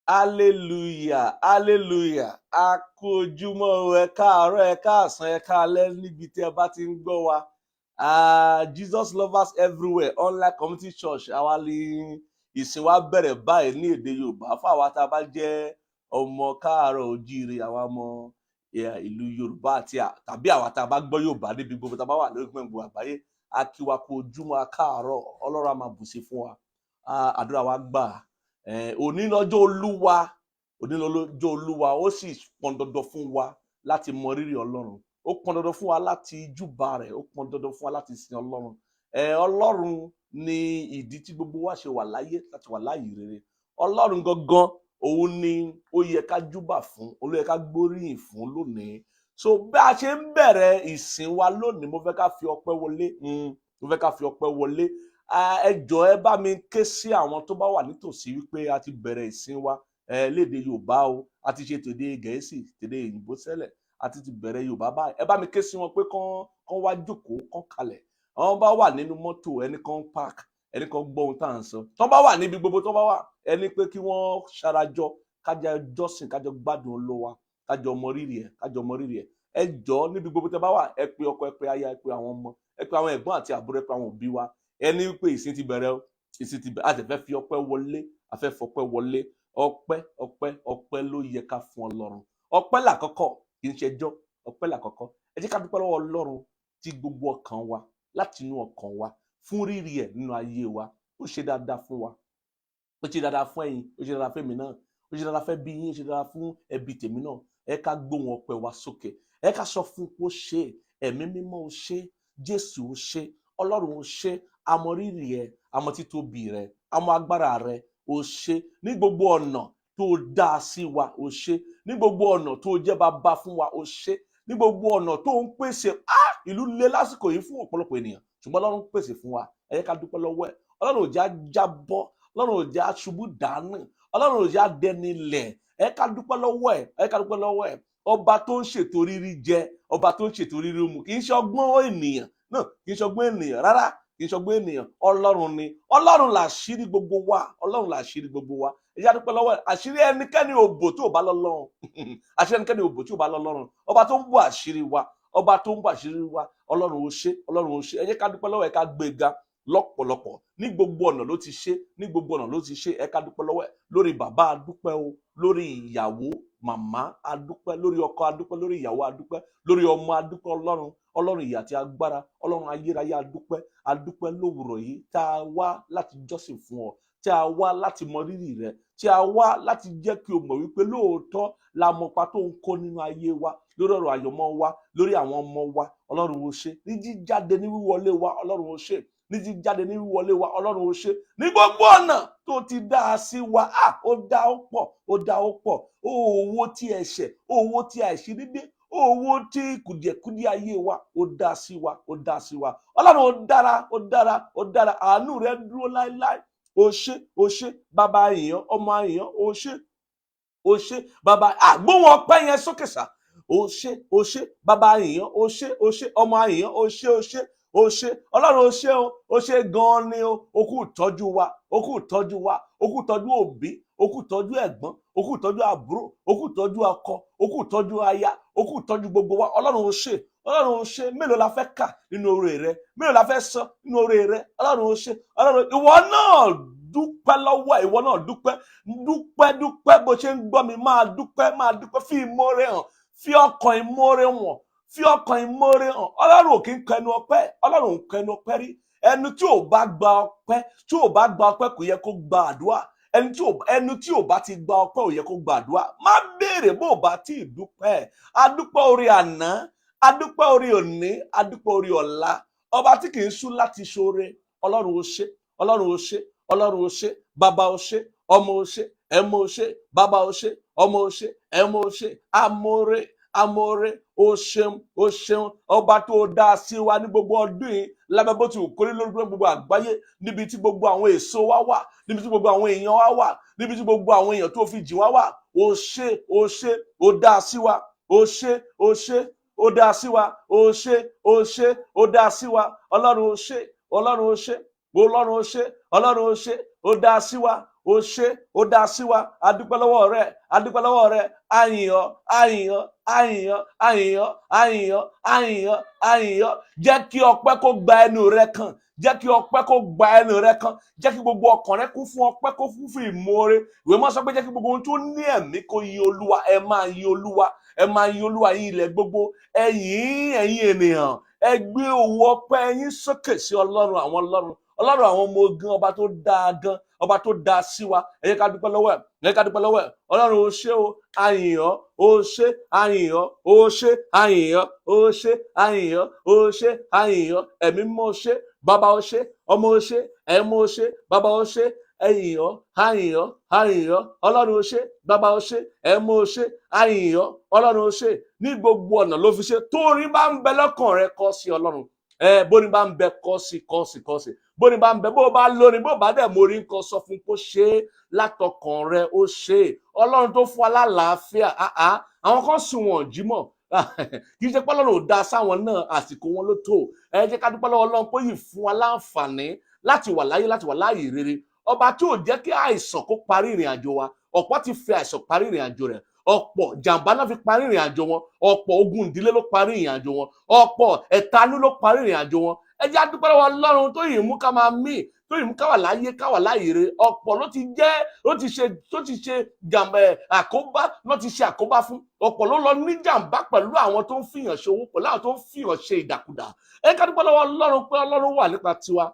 Hallelujah, hallelujah. A kú ojúmọ́ o, ẹ káàárọ̀, ẹ káàsán, ẹ káalẹ́ níbi tí ẹ bá ti ń gbọ́ wa. Ah, Jesus Lovers Everywhere Online Community Church, àwa ni ìsìn wa bẹ̀rẹ̀ báyìí ní èdè Yorùbá fún àwa tá a bá jẹ́ ọmọ káàárọ̀ ojíire, àwa ọmọ ìlú Yorùbá àti tàbí àwa tá a bá gbọ́ Yorùbá níbi gbogbo tá a bá wà lórí gbogbo àgbáyé. A kí wa kú ojúmọ́, a káàárọ̀, Ọlọ́run á máa bùsí fún wa. Ah, àdúrà wa gbà. Òní lọ́jọ́ Olúwa, òní lọ́jọ́ Olúwa, ó sì pọn dandan fún wa láti mọ rírì Ọlọ́run. Ó pọn dandan fún wa láti júbà rẹ̀, ó pọn dandan fún wa láti sin Ọlọ́run. Ọlọ́run ni ìdí tí gbogbo wa ṣe wà láyé, láti wà láàyè rere. Ọlọ́run gangan, òun ni ó yẹ ká júbà fún, òun ló yẹ ká gbóríyìn fún lónìí. So bí a ṣe ń bẹ̀rẹ̀ ìsìn wa lónìí, mo fẹ́ ká fi ọpẹ́ wọlé, mo fẹ́ ká fi ọpẹ́ wọlé. Ah, ẹ jọ̀ọ́, ẹ bá mi ké sí àwọn tó bá wà nítòsí wípé a ti bẹ̀rẹ̀ ìsìn wa lédè Yorùbá o. A ti ṣe tèdè Gẹ̀ẹ́sì, tèdè òyìnbó sẹ́lẹ̀, a ti ti bẹ̀rẹ̀ Yorùbá báyìí. Ẹ bá mi ké sí wọn pé kán wá jókòó, kán kalẹ̀. Àwọn bá wà nínú mọ́tò, ẹni kan park, ẹni kan gbọ́ ohun tá à ń sọ. Tán bá wà níbi gbogbo tán bá wà, ẹni pé kí wọ́n ṣarajọ, kájọ jọ́sìn, kájọ gbádùn Olúwa, kájọ mọ rírì ẹ̀, kájọ mọ rírì ẹ̀. Ẹ jọ̀ọ́, níbi gbogbo tẹ́ bá wà, ẹ pe ọkọ, ẹ pe aya, ẹ pe àwọn ọmọ, ẹ pe àwọn ẹ̀gbọ́n àti àbúrò, ẹ pe àwọn òbí wa. Ẹni wípé ìsìn ti bẹ̀rẹ̀ o, ìsìn ti bẹ̀rẹ̀. A sì fẹ́ fi ọpẹ́ wọlé, a fẹ́ fọpẹ́ wọlé. Ọpẹ́, ọpẹ́, ọpẹ́ ló yẹ ká fún Ọlọ́run. Ọpẹ́ làkọ́kọ́, kì í ṣe ẹjọ́. Ọpẹ́ làkọ́kọ́. Ẹ jẹ́ ká dúpẹ́ lọ́wọ́ Ọlọ́run tí gbogbo ọkàn wa, láti inú ọkàn wa, fún rírì ẹ̀ nínú ayé wa. Ó ṣe dáadáa fún wa, ó ṣe dáadáa fún ẹ̀yin, ó ṣe dáadáa fún èmi náà, ó ṣe dáadáa fún ẹbí yín, ó ṣe dáadáa fún ẹbí tèmi náà. Ẹ ká gbóhùn ọpẹ́ wa sókè, ẹ ká sọ fún kó ṣe. Ẹ̀mí Mímọ́, ó ṣe. Jésù, ó ṣe. Ọlọ́run, ó ṣe. Àmọ́ rírì ẹ, àmọ́ títóbi rẹ, àmọ́ agbára rẹ. Ó ṣe ní gbogbo ọ̀nà tó dá sí wa. Ó ṣe ní gbogbo ọ̀nà tó jẹ́ bàbá fún wa. Ó ṣe ní gbogbo ọ̀nà tó ń pèsè. Ah, ìlú le lásìkò yìí fún ọ̀pọ̀lọpọ̀ ènìyàn, ṣùgbọ́n Ọlọ́run pèsè fún wa. Ẹ jẹ́ ká dúpẹ́ lọ́wọ́ ẹ̀. Ọlọ́run ò jẹ́ á jábọ́, Ọlọ́run ò jẹ́ á ṣubú dànù, Ọlọ́run ò jẹ́ á dẹni lẹ̀. Ẹ ká dúpẹ́ lọ́wọ́ ẹ̀, ẹ ká dúpẹ́ lọ́wọ́ ẹ̀. Ọba tó ń ṣètò rírí jẹ, ọba tó ń ṣètò rírí mu, kì í ṣe ọgbọ́n ènìyàn náà, kì í ṣe ọgbọ́n ènìyàn rárá, kì í ṣe ọgbọ́n ènìyàn. Ọlọ́run ni, Ọlọ́run làṣírí gbogbo wa, Ọlọ́run làṣírí gbogbo wa. Ẹ jẹ́ á dúpẹ́ lọ́wọ́ ẹ̀. Àṣírí ẹnikẹ́ni ò bò tó bá lọ́lọ́run. Àṣírí ẹnikẹ́ni ò bò tí ò bá lọ́lọ́run. Ọba tó ń bò àṣírí wa, ọba tó ń bò àṣírí wa, Ọlọ́run, ó ṣe. Ọlọ́run, ó ṣe. Ẹ jẹ́ ká dúpẹ́ lọ́wọ́ ẹ̀, ká gbé e ga lọ́pọ̀lọpọ̀. Ní gbogbo ọ̀nà ló ti ṣe, ní gbogbo ọ̀nà ló ti ṣe. Ẹ ká dúpẹ́ lọ́wọ́ ẹ̀. Lórí bàbá, a dúpẹ́ o. Lórí ìyàwó, màmá, a dúpẹ́. Lórí ọkọ, a dúpẹ́. Lórí ìyàwó, a dúpẹ́. Lórí ọmọ, a dúpẹ́. Ọlọ́run, Ọlọ́run ìyà àti agbára, Ọlọ́run ayérayé, a dúpẹ́, a dúpẹ́ lówùrọ̀ yìí tá a wá láti jọ́sìn fún ọ, tí a wá láti mọ rírì rẹ, tí a wá láti jẹ́ kí o mọ̀ wípé lóòótọ́ la mọ ipa tó ń kó nínú ayé wa, lórí ọ̀rọ̀ àyànmọ́ wa, lórí àwọn ọmọ wa. Ọlọ́run, ó ṣe. Ní jíjáde, ní wíwọlé wa, Ọlọ́run, ó ṣe. Ní jíjáde, ní wíwọlé wa, Ọlọ́run, ó ṣe. Ní gbogbo ọ̀nà tó ti dá a sí wa, à ó dá ó pọ̀, ó dá ó pọ̀. Owó tí ẹ̀ṣẹ̀, owó tí àìṣedédé, owó tí kùdìẹ̀kudiẹ ayé wa, ó dá sí wa, ó dá sí wa. Ọlọ́run, ó dára, ó dára, ó dára. Àánú rẹ dúró láéláé. Ó ṣe, ó ṣe. Bàbá èèyàn, ọmọ èèyàn, ó ṣe, ó ṣe. Bàbá, àgbóhùn ọpẹ́ yẹn sókè sá. Ó ṣe, ó ṣe. Bàbá èèyàn, ó ṣe, ó ṣe. Ọmọ èèyàn, ó ṣe, ó ṣe, ó ṣe. Ọlọ́run, ó ṣe o, ó ṣe gan-an ni o. Ó kú ìtọ́jú wa, ó kú ìtọ́jú wa, ó kú ìtọ́jú òbí, ó kú ìtọ́jú ẹ̀gbọ́n, ó kú ìtọ́jú àbúrò, ó kú ìtọ́jú ọkọ, ó kú ìtọ́jú aya, ó kú ìtọ́jú gbogbo wa. Ọlọ́run, ó ṣe. Ọlọ́run, ó ṣe. Mélòó la fẹ́ kà nínú oore rẹ? Mélòó la fẹ́ sọ nínú oore rẹ? Ọlọ́run, ó ṣe. Ọlọ́run, ìwọ náà dúpẹ́ lọ́wọ́ ẹ̀, ìwọ náà dúpẹ́, dúpẹ́, dúpẹ́. Bó ṣe ń gbọ́ mi, máa dúpẹ́, máa dúpẹ́. Fi ìmoore hàn, fi ọkàn ìmoore wọ̀n, fi ọkàn ìmoore hàn. Ọlọ́run ò kí ń kẹnu ọpẹ́, Ọlọ́run ò kẹnu ọpẹ́ rí. Ẹnu tí ò bá gba ọpẹ́, tí ò bá gba ọpẹ́, kò yẹ kó gba àdúrà. Ẹnu tí ò bá ti gba ọpẹ́ ò yẹ kó gba àdúrà. Má béèrè bó o bá tí ì dúpẹ́. Adúpẹ́ orí àná, adúpẹ́ orí òní, adúpẹ́ orí ọ̀la. Ọba tí kì í sú láti ṣoore, Ọlọ́run, ó ṣe. Ọlọ́run, ó ṣe. Ọlọ́run, ó ṣe. Bàbá, ó ṣe. Ọmọ, ó ṣe. Ẹmọ, ó ṣe. Bàbá, ó ṣe. Ọmọ, ó ṣe. Ẹmọ, ó ṣe. Amóore, amóore, ó ṣeun, ó ṣeun. Ọba tó dá sí wa ní gbogbo ọdún yìí, lábẹ́ bó ti wù kórí lórí gbogbo àgbáyé, níbi tí gbogbo àwọn èso wa wà, níbi tí gbogbo àwọn èèyàn wa wà, níbi tí gbogbo àwọn èèyàn tó fi jì wá wà, ó ṣe, ó ṣe, ó dá sí wa. Ó ṣe, ó ṣe, ó dá sí wa. Ó ṣe, ó ṣe, ó dá sí wa. Ọlọ́run, ó ṣe. Ọlọ́run, ó ṣe. Ọlọ́run, ó ṣe. Ọlọ́run, ó ṣe, ó dá sí wa. Ó ṣe, ó dá sí wa. A dúpẹ́ lọ́wọ́ rẹ, a dúpẹ́ lọ́wọ́ rẹ. A yìn ọ́, a yìn ọ́, a yìn ọ́, a yìn ọ́, a yìn ọ́, a yìn ọ́, a yìn ọ́. Jẹ́ kí ọpẹ́ kó gba ẹnu rẹ kàn. Jẹ́ kí ọpẹ́ kó gba ẹnu rẹ kàn. Jẹ́ kí gbogbo ọkàn rẹ kún fún ọpẹ́, kó kún fún ìmoore. Ìwé mọ́ sọ pé jẹ́ kí gbogbo ohun tó ní ẹ̀mí kó yin Olúwa. Ẹ máa yin Olúwa, ẹ máa yin Olúwa, yín ilẹ̀ gbogbo. Ẹ yìn, ẹ̀yin ènìyàn. Ẹ gbé ohùn ọpẹ́ yín sókè sí Ọlọ́run àwọn ọlọ́run, Ọlọ́run àwọn ọmọ ogun, ọba tó dáa gan, ọba tó dáa sí wa. Ẹ jẹ́ ká dúpẹ́ lọ́wọ́ ẹ̀, ẹ jẹ́ ká dúpẹ́ lọ́wọ́ ẹ̀. Ọlọ́run, ó ṣé o, a yìn ọ́. Ó ṣé, a yìn ọ́. Ó ṣé, a yìn ọ́. Ó ṣé, a yìn ọ́. Ó ṣé, a yìn ọ́. Ẹ̀mí mímọ́, ó ṣé. Bàbá, ó ṣé. Ọmọ, ó ṣé. Ẹ̀mí, ó ṣé. Bàbá, ó ṣé. Ẹ yìn ọ́, a yìn ọ́, a yìn ọ́. Ọlọ́run, ó ṣé. Bàbá, ó ṣé. Ẹ̀mí, ó ṣé. A yìn ọ́. Ọlọ́run, ó ṣé. Ní gbogbo ọ̀nà ló fi ṣe. Tórin bá ń bẹ lọ́kàn rẹ, kọ sí Ọlọ́run. Ẹ bóni bá ń bẹ, kọ sí, kọ sí, kọ sí. Bóni bá ń bẹ, bó bá lórin, bó bá dẹ̀ mórí ń kọ, sọ fún kó ṣe é látọkàn rẹ. Ó ṣe é, Ọlọ́run tó fún wa lálàáfíà. Àá, àwọn kan sùn, wọn jí mọ̀. Kì í ṣe pé Ọlọ́run ò dá sáwọn náà, àsìkò wọn ló tó. Ẹ jẹ́ ká dúpẹ́ lọ́wọ́ Ọlọ́run pé yìí fún wa láǹfààní láti wà láyé, láti wà láàyè rere. Ọba tí ò jẹ́ kí àìsàn kó parí ìrìn àjò wa. Ọ̀pọ̀ ti fi àìsàn parí ìrìn àjò rẹ̀, ọ̀pọ̀ jàǹbá náà fi parí ìrìn àjò wọn, ọ̀pọ̀ ogun ìdílé ló parí ìrìn àjò wọn, ọ̀pọ̀ ẹ̀tanú ló parí ìrìn àjò wọn. Ẹ jẹ́ á dúpẹ́ lọ́wọ́ Ọlọ́run tó yìí mú ká máa mí, tó yìí mú ká wà láyé, ká wà láàyè rere. Ọ̀pọ̀ ló ti jẹ́ ló ti ṣe tó ti ṣe jàǹbá ẹ̀ àkóbá ló ti ṣe àkóbá fún. Ọ̀pọ̀ ló lọ ní jàǹbá pẹ̀lú àwọn tó ń fìyàn ṣe owó, pẹ̀lú àwọn tó ń fìyàn ṣe ìdàkudà. Ẹ ká dúpẹ́ lọ́wọ́ Ọlọ́run pé Ọlọ́run wà nípa tiwa.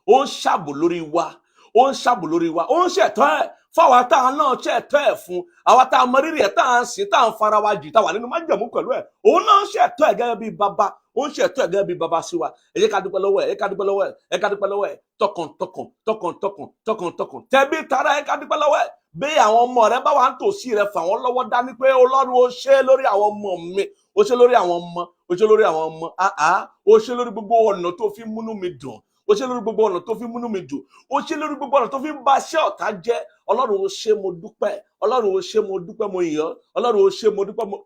Ó ń ṣàbò lórí wa, ó ń ṣàbò lórí wa, ó ń ṣẹ̀tọ́ ẹ̀ fáwa tá a náà ṣẹ̀tọ́ ẹ̀ fún, àwa tá a mọ rírì ẹ̀, tá a ń sìn, tá a ń fara wa jì, tá a wà nínú májẹ̀mú pẹ̀lú ẹ̀. Òun náà ń ṣẹ̀tọ́ ẹ̀ gẹ́gẹ́ bí bàbá, ó ń ṣẹ̀tọ́ ẹ̀ gẹ́gẹ́ bí bàbá sí wa. Ẹ jẹ́ ká dúpẹ́ lọ́wọ́ ẹ̀, ẹ jẹ́ ká dúpẹ́ lọ́wọ́ ẹ̀, ẹ ká dúpẹ́ lọ́wọ́ ẹ̀ tọkàntọkàn, tọkàntọkàn, tọkàntọkàn, tẹbí tará. Ẹ ká dúpẹ́ lọ́wọ́ ẹ̀. Bí àwọn ọmọ rẹ bá wà ń tòsí rẹ, fà wọ́n lọ́wọ́ dání pé Ọlọ́run, ó ṣe lórí àwọn ọmọ mi, ó ṣe lórí àwọn ọmọ, ó ṣe lórí àwọn ọmọ. Àá, ó ṣe lórí gbogbo ọ̀nà tó fi múnú mi dùn, ó ṣe lórí gbogbo ọ̀nà tó fi múnú mi dùn, ó ṣe lórí gbogbo ọ̀nà tó fi ń ba iṣẹ́ ọ̀tá jẹ́. Ọlọ́run, ó ṣe, mo dúpẹ́. Ọlọ́run, ó ṣe, mo dúpẹ́, mo yìn ọ́. Ọlọ́run, ó ṣe, mo dúpẹ́, mo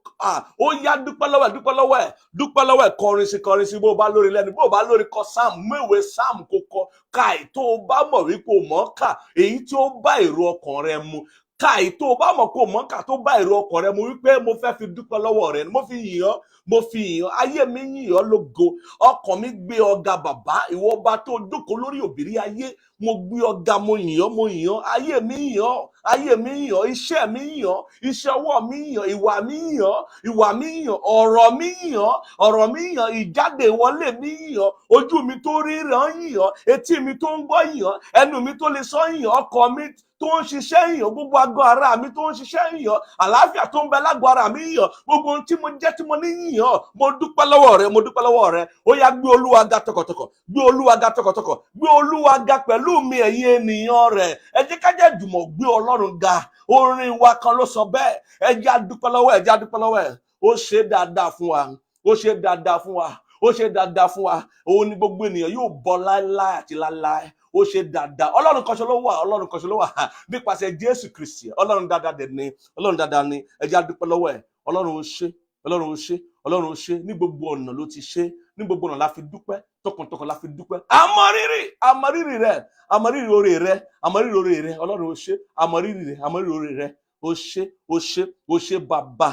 ó yá, dúpẹ́ lọ́wọ́ ẹ̀, dúpẹ́ lọ́wọ́ ẹ̀, dúpẹ́ lọ́wọ́ ẹ̀. Kọrin sí, kọrin sí. Bó o bá lórí lẹ́nu, bó o bá lórí, kọ sáàmù, méwèé sáàmù kó kọ ká. Èyí tó o bá mọ̀ wípé o mọ̀ ọ́ kà, èyí tí ó bá èrò ọkàn rẹ mu, ká èyí tó o bá mọ̀ kó o mọ̀ ká, tó bá èrò ọkàn rẹ mu, wípé mo fẹ́ fi dúpẹ́ lọ́wọ́ rẹ, mo fi yìn ọ́, mo fi yìn ọ́. Ayé mi yìn ọ́ lógo, ọkàn mi gbé ọ ga. Bàbá, ìwọ ọba tó jókòó lórí òbírí ayé, mo gbé ọ ga, mo yìn ọ́, mo yìn ọ́. Ayé mi yìn ọ́, ayé mi yìn ọ́, iṣẹ́ mi yìn ọ́, iṣẹ́ ọwọ́ mi yìn ọ́, ìwà mi yìn ọ́, ìwà mi yìn ọ́, ọ̀rọ̀ mi yìn ọ́, ọ̀rọ̀ mi yìn ọ́, ìjáde ìwọlé mi yìn ọ́, ojú mi tó ríran yìn ọ́, etí mi tó ń gbọ́ yìn ọ́, ẹnu mi tó lè sọ yìn ọ́, ọkọ̀ mi tó ń ṣiṣẹ́ yìn ọ́, gbogbo àgọ́ ara mi tó ń ṣiṣẹ́ yìn ọ́, àlàáfíà tó ń bẹ lágọ̀ọ́ ara mi yìn ọ́, gbogbo ohun tí mo jẹ́, tí mo ní yìn ọ́. Mo dúpẹ́ lọ́wọ́ rẹ, mo dúpẹ́ lọ́wọ́ rẹ. Ó yá, gbé Olúwa ga tọkàntọkàn, gbé Olúwa ga tọkàntọkàn, gbé Olúwa ga pẹ̀lú mi, ẹ̀yin ènìyàn rẹ̀. Ẹ jẹ́ ká jẹ́ jùmọ̀ gbé Ọlọ́run ga. Orin wa kan ló sọ bẹ́ẹ̀. Ẹ jẹ́ á dúpẹ́ lọ́wọ́ ẹ, jẹ́ á dúpẹ́ lọ́wọ́ ẹ. Ó ṣe dáadáa fún wa, ó ṣe dáadáa fún wa, ó ṣe dáadáa fún wa. Òun ni gbogbo ènìyàn yóò bọ láéláé àti láéláé. Ó ṣe dáadáa. Ọlọ́run kan ṣo ló wà, Ọlọ́run kan ṣo ló wà nípasẹ̀ Jésù Kristi. Ọlọ́run dáadáa dẹ̀ ni, Ọlọ́run dáadáa ni. Ẹ jẹ́ á dúpẹ́ lọ́wọ́ ẹ̀. Ọlọ́run, ó ṣe. Ọlọ́run, ó ṣe. Ọlọ́run, ó ṣe. Ní gbogbo ọ̀nà ló ti ṣe, ní gbogbo ọ̀nà la fi dúpẹ́, tọkàntọkàn la fi dúpẹ́. Àmọ̀rírì, àmọ̀rírì rẹ, àmọ̀rírì oore rẹ, àmọ̀rírì oore rẹ. Ọlọ́run, ó ṣe. Àmọ̀rírì rẹ, àmọ̀rírì oore rẹ. Ó ṣe, ó ṣe, ó ṣe Bàbá,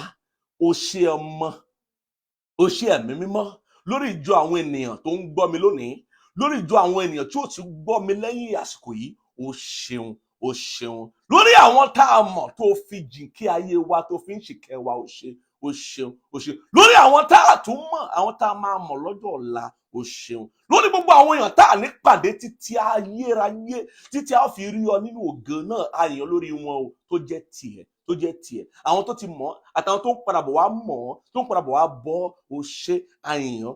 ó ṣe Ọmọ, ó ṣe Ẹ̀mí Mímọ́. Lórí ìjọ àwọn ènìyàn tó ń gbọ́ mi lónìí, lórí ìjọ àwọn ènìyàn tí ó ti gbọ́ mi lẹ́yìn àsìkò yìí, ó ṣeun, ó ṣeun. Lórí àwọn tá a mọ̀ tó fi jìnkí ayé wa, tó fi ń ṣìkẹ́ wa, ó ṣe, ó ṣeun, ó ṣe. Lórí àwọn tá a tún mọ̀, àwọn tá a máa mọ̀ lọ́jọ́ ọ̀la, ó ṣeun. Lórí gbogbo àwọn èèyàn tá a ní pàdé títí ayérayé, títí a ó fi rí ọ nínú ògo náà, àyàn lórí wọn o, tó jẹ́ tiẹ̀, tó jẹ́ tiẹ̀, àwọn tó ti mọ̀ àtàwọn tó ń padà bọ̀ wá mọ̀ ọ́, tó ń padà bọ̀ wá bọ́, ó ṣe. Àyàn,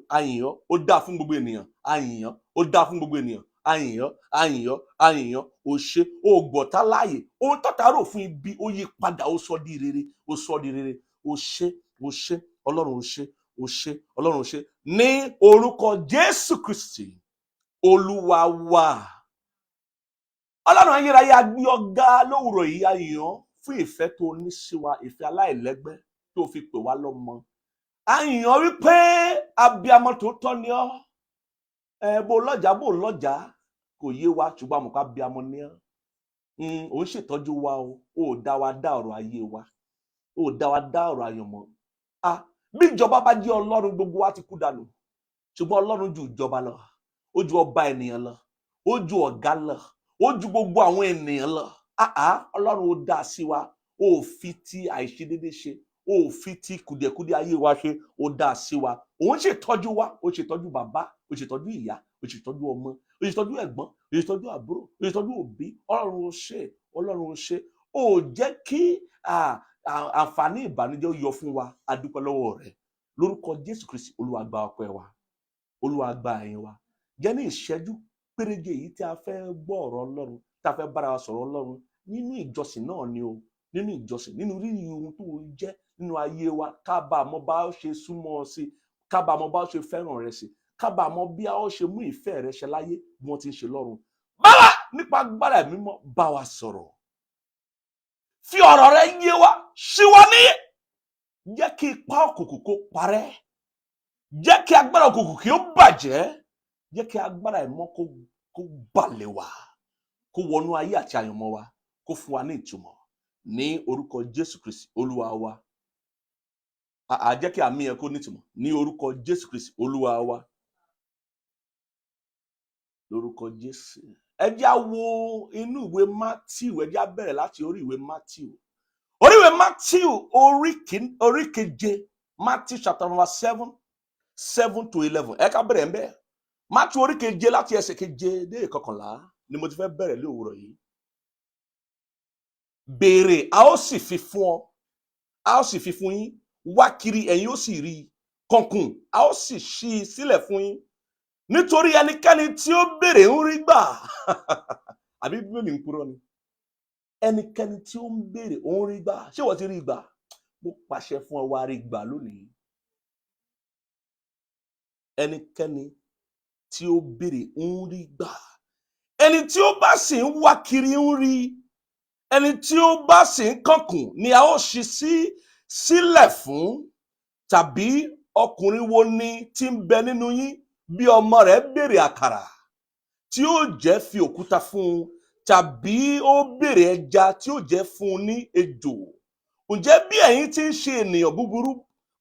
àyàn. Ó dáa fún gbogbo ènìyàn. Àyàn, ó dáa fún gbogbo ènìyàn. Àyàn, àyàn, àyàn. Ó ṣe. Ó gbọ̀tá láàyè. Ohun tọ́ta rò fún ibi, ó yí padà, ó sọ di rere, ó sọ di rere. Ó ṣe, ó ṣe Ọlọ́run, ó ṣe, ó ṣe Ọlọ́run, ó ṣe. Ní orúkọ Jésù Kristi Olúwa wa. Ọlọ́run ayérayé, a gbé ọ ga lówùrọ̀ yìí. A yìn ọ́ fún ìfẹ́ tó ní sí wa, ìfẹ́ aláìlẹ́gbẹ́ tó fi pè wá lọ́mọ. A yìn ọ́ wípé abiyamọ tó tọ́ ni ọ́. Ẹ bó lọ́jà, bó lọ́jà, kò yé wa, ṣùgbọ́n àmọ̀ká abiyamọ ni ọ́. Ò ń ṣètọ́jú wa o. Ò dá wa dá ọ̀rọ̀ ayé wa, ò dá wa dá ọ̀rọ̀ àyànmọ́. Ah, bí ìjọba bá jẹ́ Ọlọ́run, gbogbo wa ti kú dànù. Ṣùgbọ́n Ọlọ́run ju ìjọba lọ, ó ju ọba ènìyàn lọ, ó ju ọ̀gá lọ, ó ju gbogbo àwọn ènìyàn lọ. Ah ah, Ọlọ́run, ó dá sí wa. Ó fi ti àìṣedédé ṣe, ó fi ti kùdìẹ̀kudiẹ ayé wa ṣe. Ó dá sí wa, òun ṣètọ́jú wa. Ó ṣètọ́jú bàbá, ó ṣètọ́jú ìyá, ó ṣètọ́jú ọmọ, ó ṣètọ́jú ẹ̀gbọ́n, ó ṣètọ́jú àbúrò, ó ṣètọ́jú òbí. Ọlọ́run, ó ṣe. Ọlọ́run, ó ṣe. Ó jẹ́ kí àǹfààní ìbànújẹ́ ó yọ fún wa. A dúpẹ́ lọ́wọ́ rẹ̀ lórúkọ Jésù Kristi. Olúwa, gba ọpẹ́ wa. Olúwa, gba ẹ̀yìn wa. Jẹ́ ní ìṣẹ́jú péréje yìí tí a fẹ́ gbọ́ ọ̀rọ̀ Ọlọ́run, tí a fẹ́ bára wa sọ̀rọ̀ Ọlọ́run nínú ìjọsìn náà ni o, nínú ìjọsìn, nínú rírì ohun tó jẹ́ nínú ayé wa, ká bá a mọ bá ó ṣe súnmọ́ ọ sí, ká bá a mọ bá ó ṣe fẹ́ràn rẹ sí, ká bá a mọ bí a ó ṣe mú ìfẹ́ rẹ ṣe láyé bí wọ́n ti ń ṣe lọ́run. Báwa nípa agbára Ẹ̀mí Mímọ́, bá wa sọ̀rọ̀. Fi ọ̀rọ̀ rẹ yé wa, ṣí wa níyè. Jẹ́ kí ipá òkùnkùn kó parẹ́, jẹ́ kí agbára òkùnkùn kí ó bàjẹ́, jẹ́ kí agbára ìmọ́ kó balẹ̀ wá, kó wọnú ayé àti àyànmọ́ wa, kó fún wa ní ìtumọ̀, ní orúkọ Jésù Kristi Olúwa wa. Àá jẹ́ kí àmín yẹn kó nítumọ̀, ní orúkọ Jésù Kristi Olúwa wa, lórúkọ Jésù. Ẹ jẹ́ á wo inú ìwé Matthew. Ẹ jẹ́ á bẹ̀rẹ̀ láti orí ìwé Matthew, orí ìwé Matthew orí keje, Matthew chapter number 7, 7 to 11. Ẹ ká bẹ̀rẹ̀ ń bẹ̀. Matthew orí keje, láti ẹsẹ̀ keje dé 11 ni mo ti fẹ́ bẹ̀rẹ̀ ní òwúrọ̀ yìí. Béèrè, a ó sì fi fún ọ, a ó sì fi fún yín. Wá kiri, ẹ̀yin ó sì rí i. Kànkùn, a ó sì ṣí i sílẹ̀ fún yín. Nítorí ẹnikẹ́ni tí ó béèrè ń rí gbà. Àbí Bíbélì ń purọ́ ni? Ẹnikẹ́ni tí ó ń béèrè, ó ń rí gbà. Ṣé wọ́n ti rí gbà? Mo pàṣẹ fún ọ, wá rí gbà lónìí. Ẹnikẹ́ni tí ó béèrè ń rí gbà. Ẹni tí ó bá sì ń wá kiri ń rí. Ẹni tí ó bá sì ń kànkùn ni a ó ṣí sí sílẹ̀ fún. Tàbí ọkùnrin wo ni tí ń bẹ nínú yín, bí ọmọ rẹ̀ béèrè àkàrà, tí ó jẹ́ fi òkúta fún un? Tàbí ó béèrè ẹja, tí ó jẹ́ fún un ní ejò? Ǹjẹ́ bí ẹ̀yin tí ń ṣe ènìyàn búburú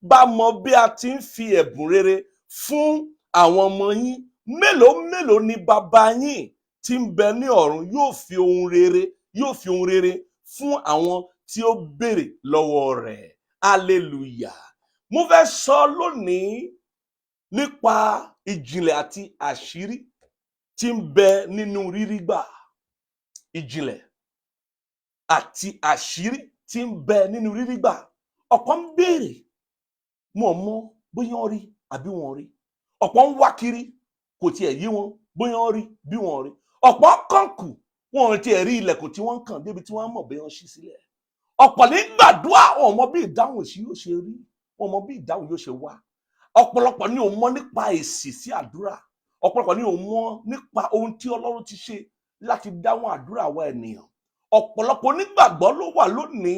bá mọ bí a ti ń fi ẹ̀bùn rere fún àwọn ọmọ yín, mélòó mélòó ni bàbá yín tí ń bẹ ní ọ̀run yóò fi ohun rere fún àwọn tí ó béèrè lọ́wọ́ rẹ̀? Hallelujah. Mo fẹ́ sọ lónìí nípa ìjìnlẹ̀ àti àṣírí tí ń bẹ nínú rírí gbà. Ìjìnlẹ̀ àti àṣírí tí ń bẹ nínú rírí gbà. Ọ̀pọ̀ ń béèrè, wọn ò mọ bóyá wọ́n rí àbí wọn ò rí. Ọ̀pọ̀ ń wá kiri, kò tiẹ̀ yé wọn bóyá wọ́n rí bí wọn ò rí. Ọ̀pọ̀ ń kànkùn, wọn ò tiẹ̀ rí ilẹ̀kùn tí wọ́n ń kàn débi tí wọ́n mọ̀ bóyá wọ́n ṣí sílẹ̀. Ọ̀pọ̀ ní gbàdúrà, wọn ò mọ bí ìdáhùn sí yóò ṣe rí, wọn ò mọ bí ìdáhùn yóò ṣe wá. Ọ̀pọ̀lọpọ̀ ni ò mọ nípa èsì sí àdúrà. Ọ̀pọ̀lọpọ̀ ni ò mọ nípa ohun tí Ọlọ́run ti ṣe láti dáhùn àdúrà wa ènìyàn. Ọ̀pọ̀lọpọ̀ onígbàgbọ́ ló wà lónìí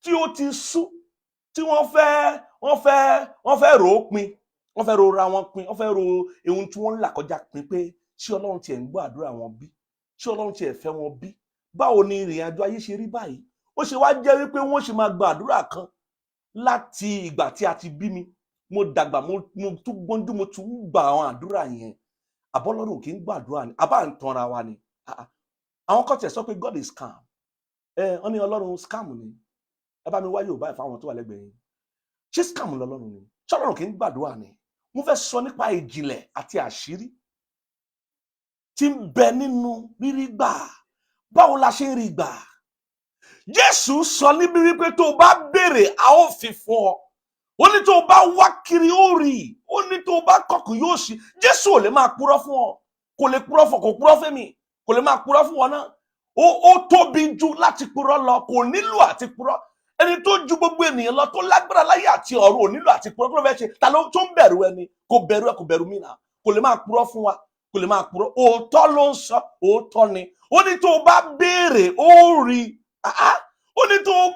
tí ó ti sú, tí wọ́n fẹ́ rò ó pin, wọ́n fẹ́ rora wọn pin, wọ́n fẹ́ ro ohun tí wọ́n ń là kọjá pin, pé ṣé Ọlọ́run tiẹ̀ ń gbọ́ àdúrà wọn bí? Ṣé Ọlọ́run tiẹ̀ fẹ́ wọn bí? Báwo ni ìrìn àjò ayé ṣe rí báyìí? Ó ṣe wá jẹ́ wípé wọ́n ṣe máa gba àdúrà kan láti ìgbà tí a ti bí mi, mo dàgbà, mo tún gbọ́njú, mo tún gba àwọn àdúrà yẹn. Àbọ́lọ́run kì í gbàdúrà ni? Àbá ń tanra wa ni? Ah, ah. Àwọn kan tiẹ̀ sọ pé God is scam. Ẹ wọ́n ní Ọlọ́run scam ni. Ẹ bá mi wá Yorùbá ẹ̀ fáwọn tó wà lẹ́gbẹ̀ẹ́ yín. Ṣé scam lọ́lọ́run ni? Ṣé Ọlọ́run kì í gbàdúrà ni? Mo fẹ́ sọ nípa ìjìnlẹ̀ àti àṣírí tí ń bẹ nínú rírí gbà. Báwo la ṣe ń rí gbà? Jésù sọ níbi wípé tó o bá béèrè, a ó fi fún ọ. Ó ní tó o bá wá kiri, ó rí i. Ó ní tó o bá kọkùn, yóò ṣí. Jésù ò lè máa purọ́ fún ọ, kò lè purọ́ fún ọ, kò purọ́ fún mi, kò lè máa purọ́ fún wọn náà. Ó tóbi ju láti purọ́ lọ, kò nílò àti purọ́. Ẹni tó ju gbogbo ènìyàn lọ, tó lágbára láyé àti ọ̀run, ò nílò àti purọ́. Kí ló fẹ́ ṣe? Ta ló tó ń bẹ̀rù ẹni? Kò bẹ̀rù ẹ, kò bẹ̀rù mí náà. Kò lè máa purọ́ fún wa, kò lè máa purọ́. Òótọ́ ló ń sọ, òótọ́ ni. Ó ní tó o bá béèrè, ó rí. Ah, ah. Ó ní tó o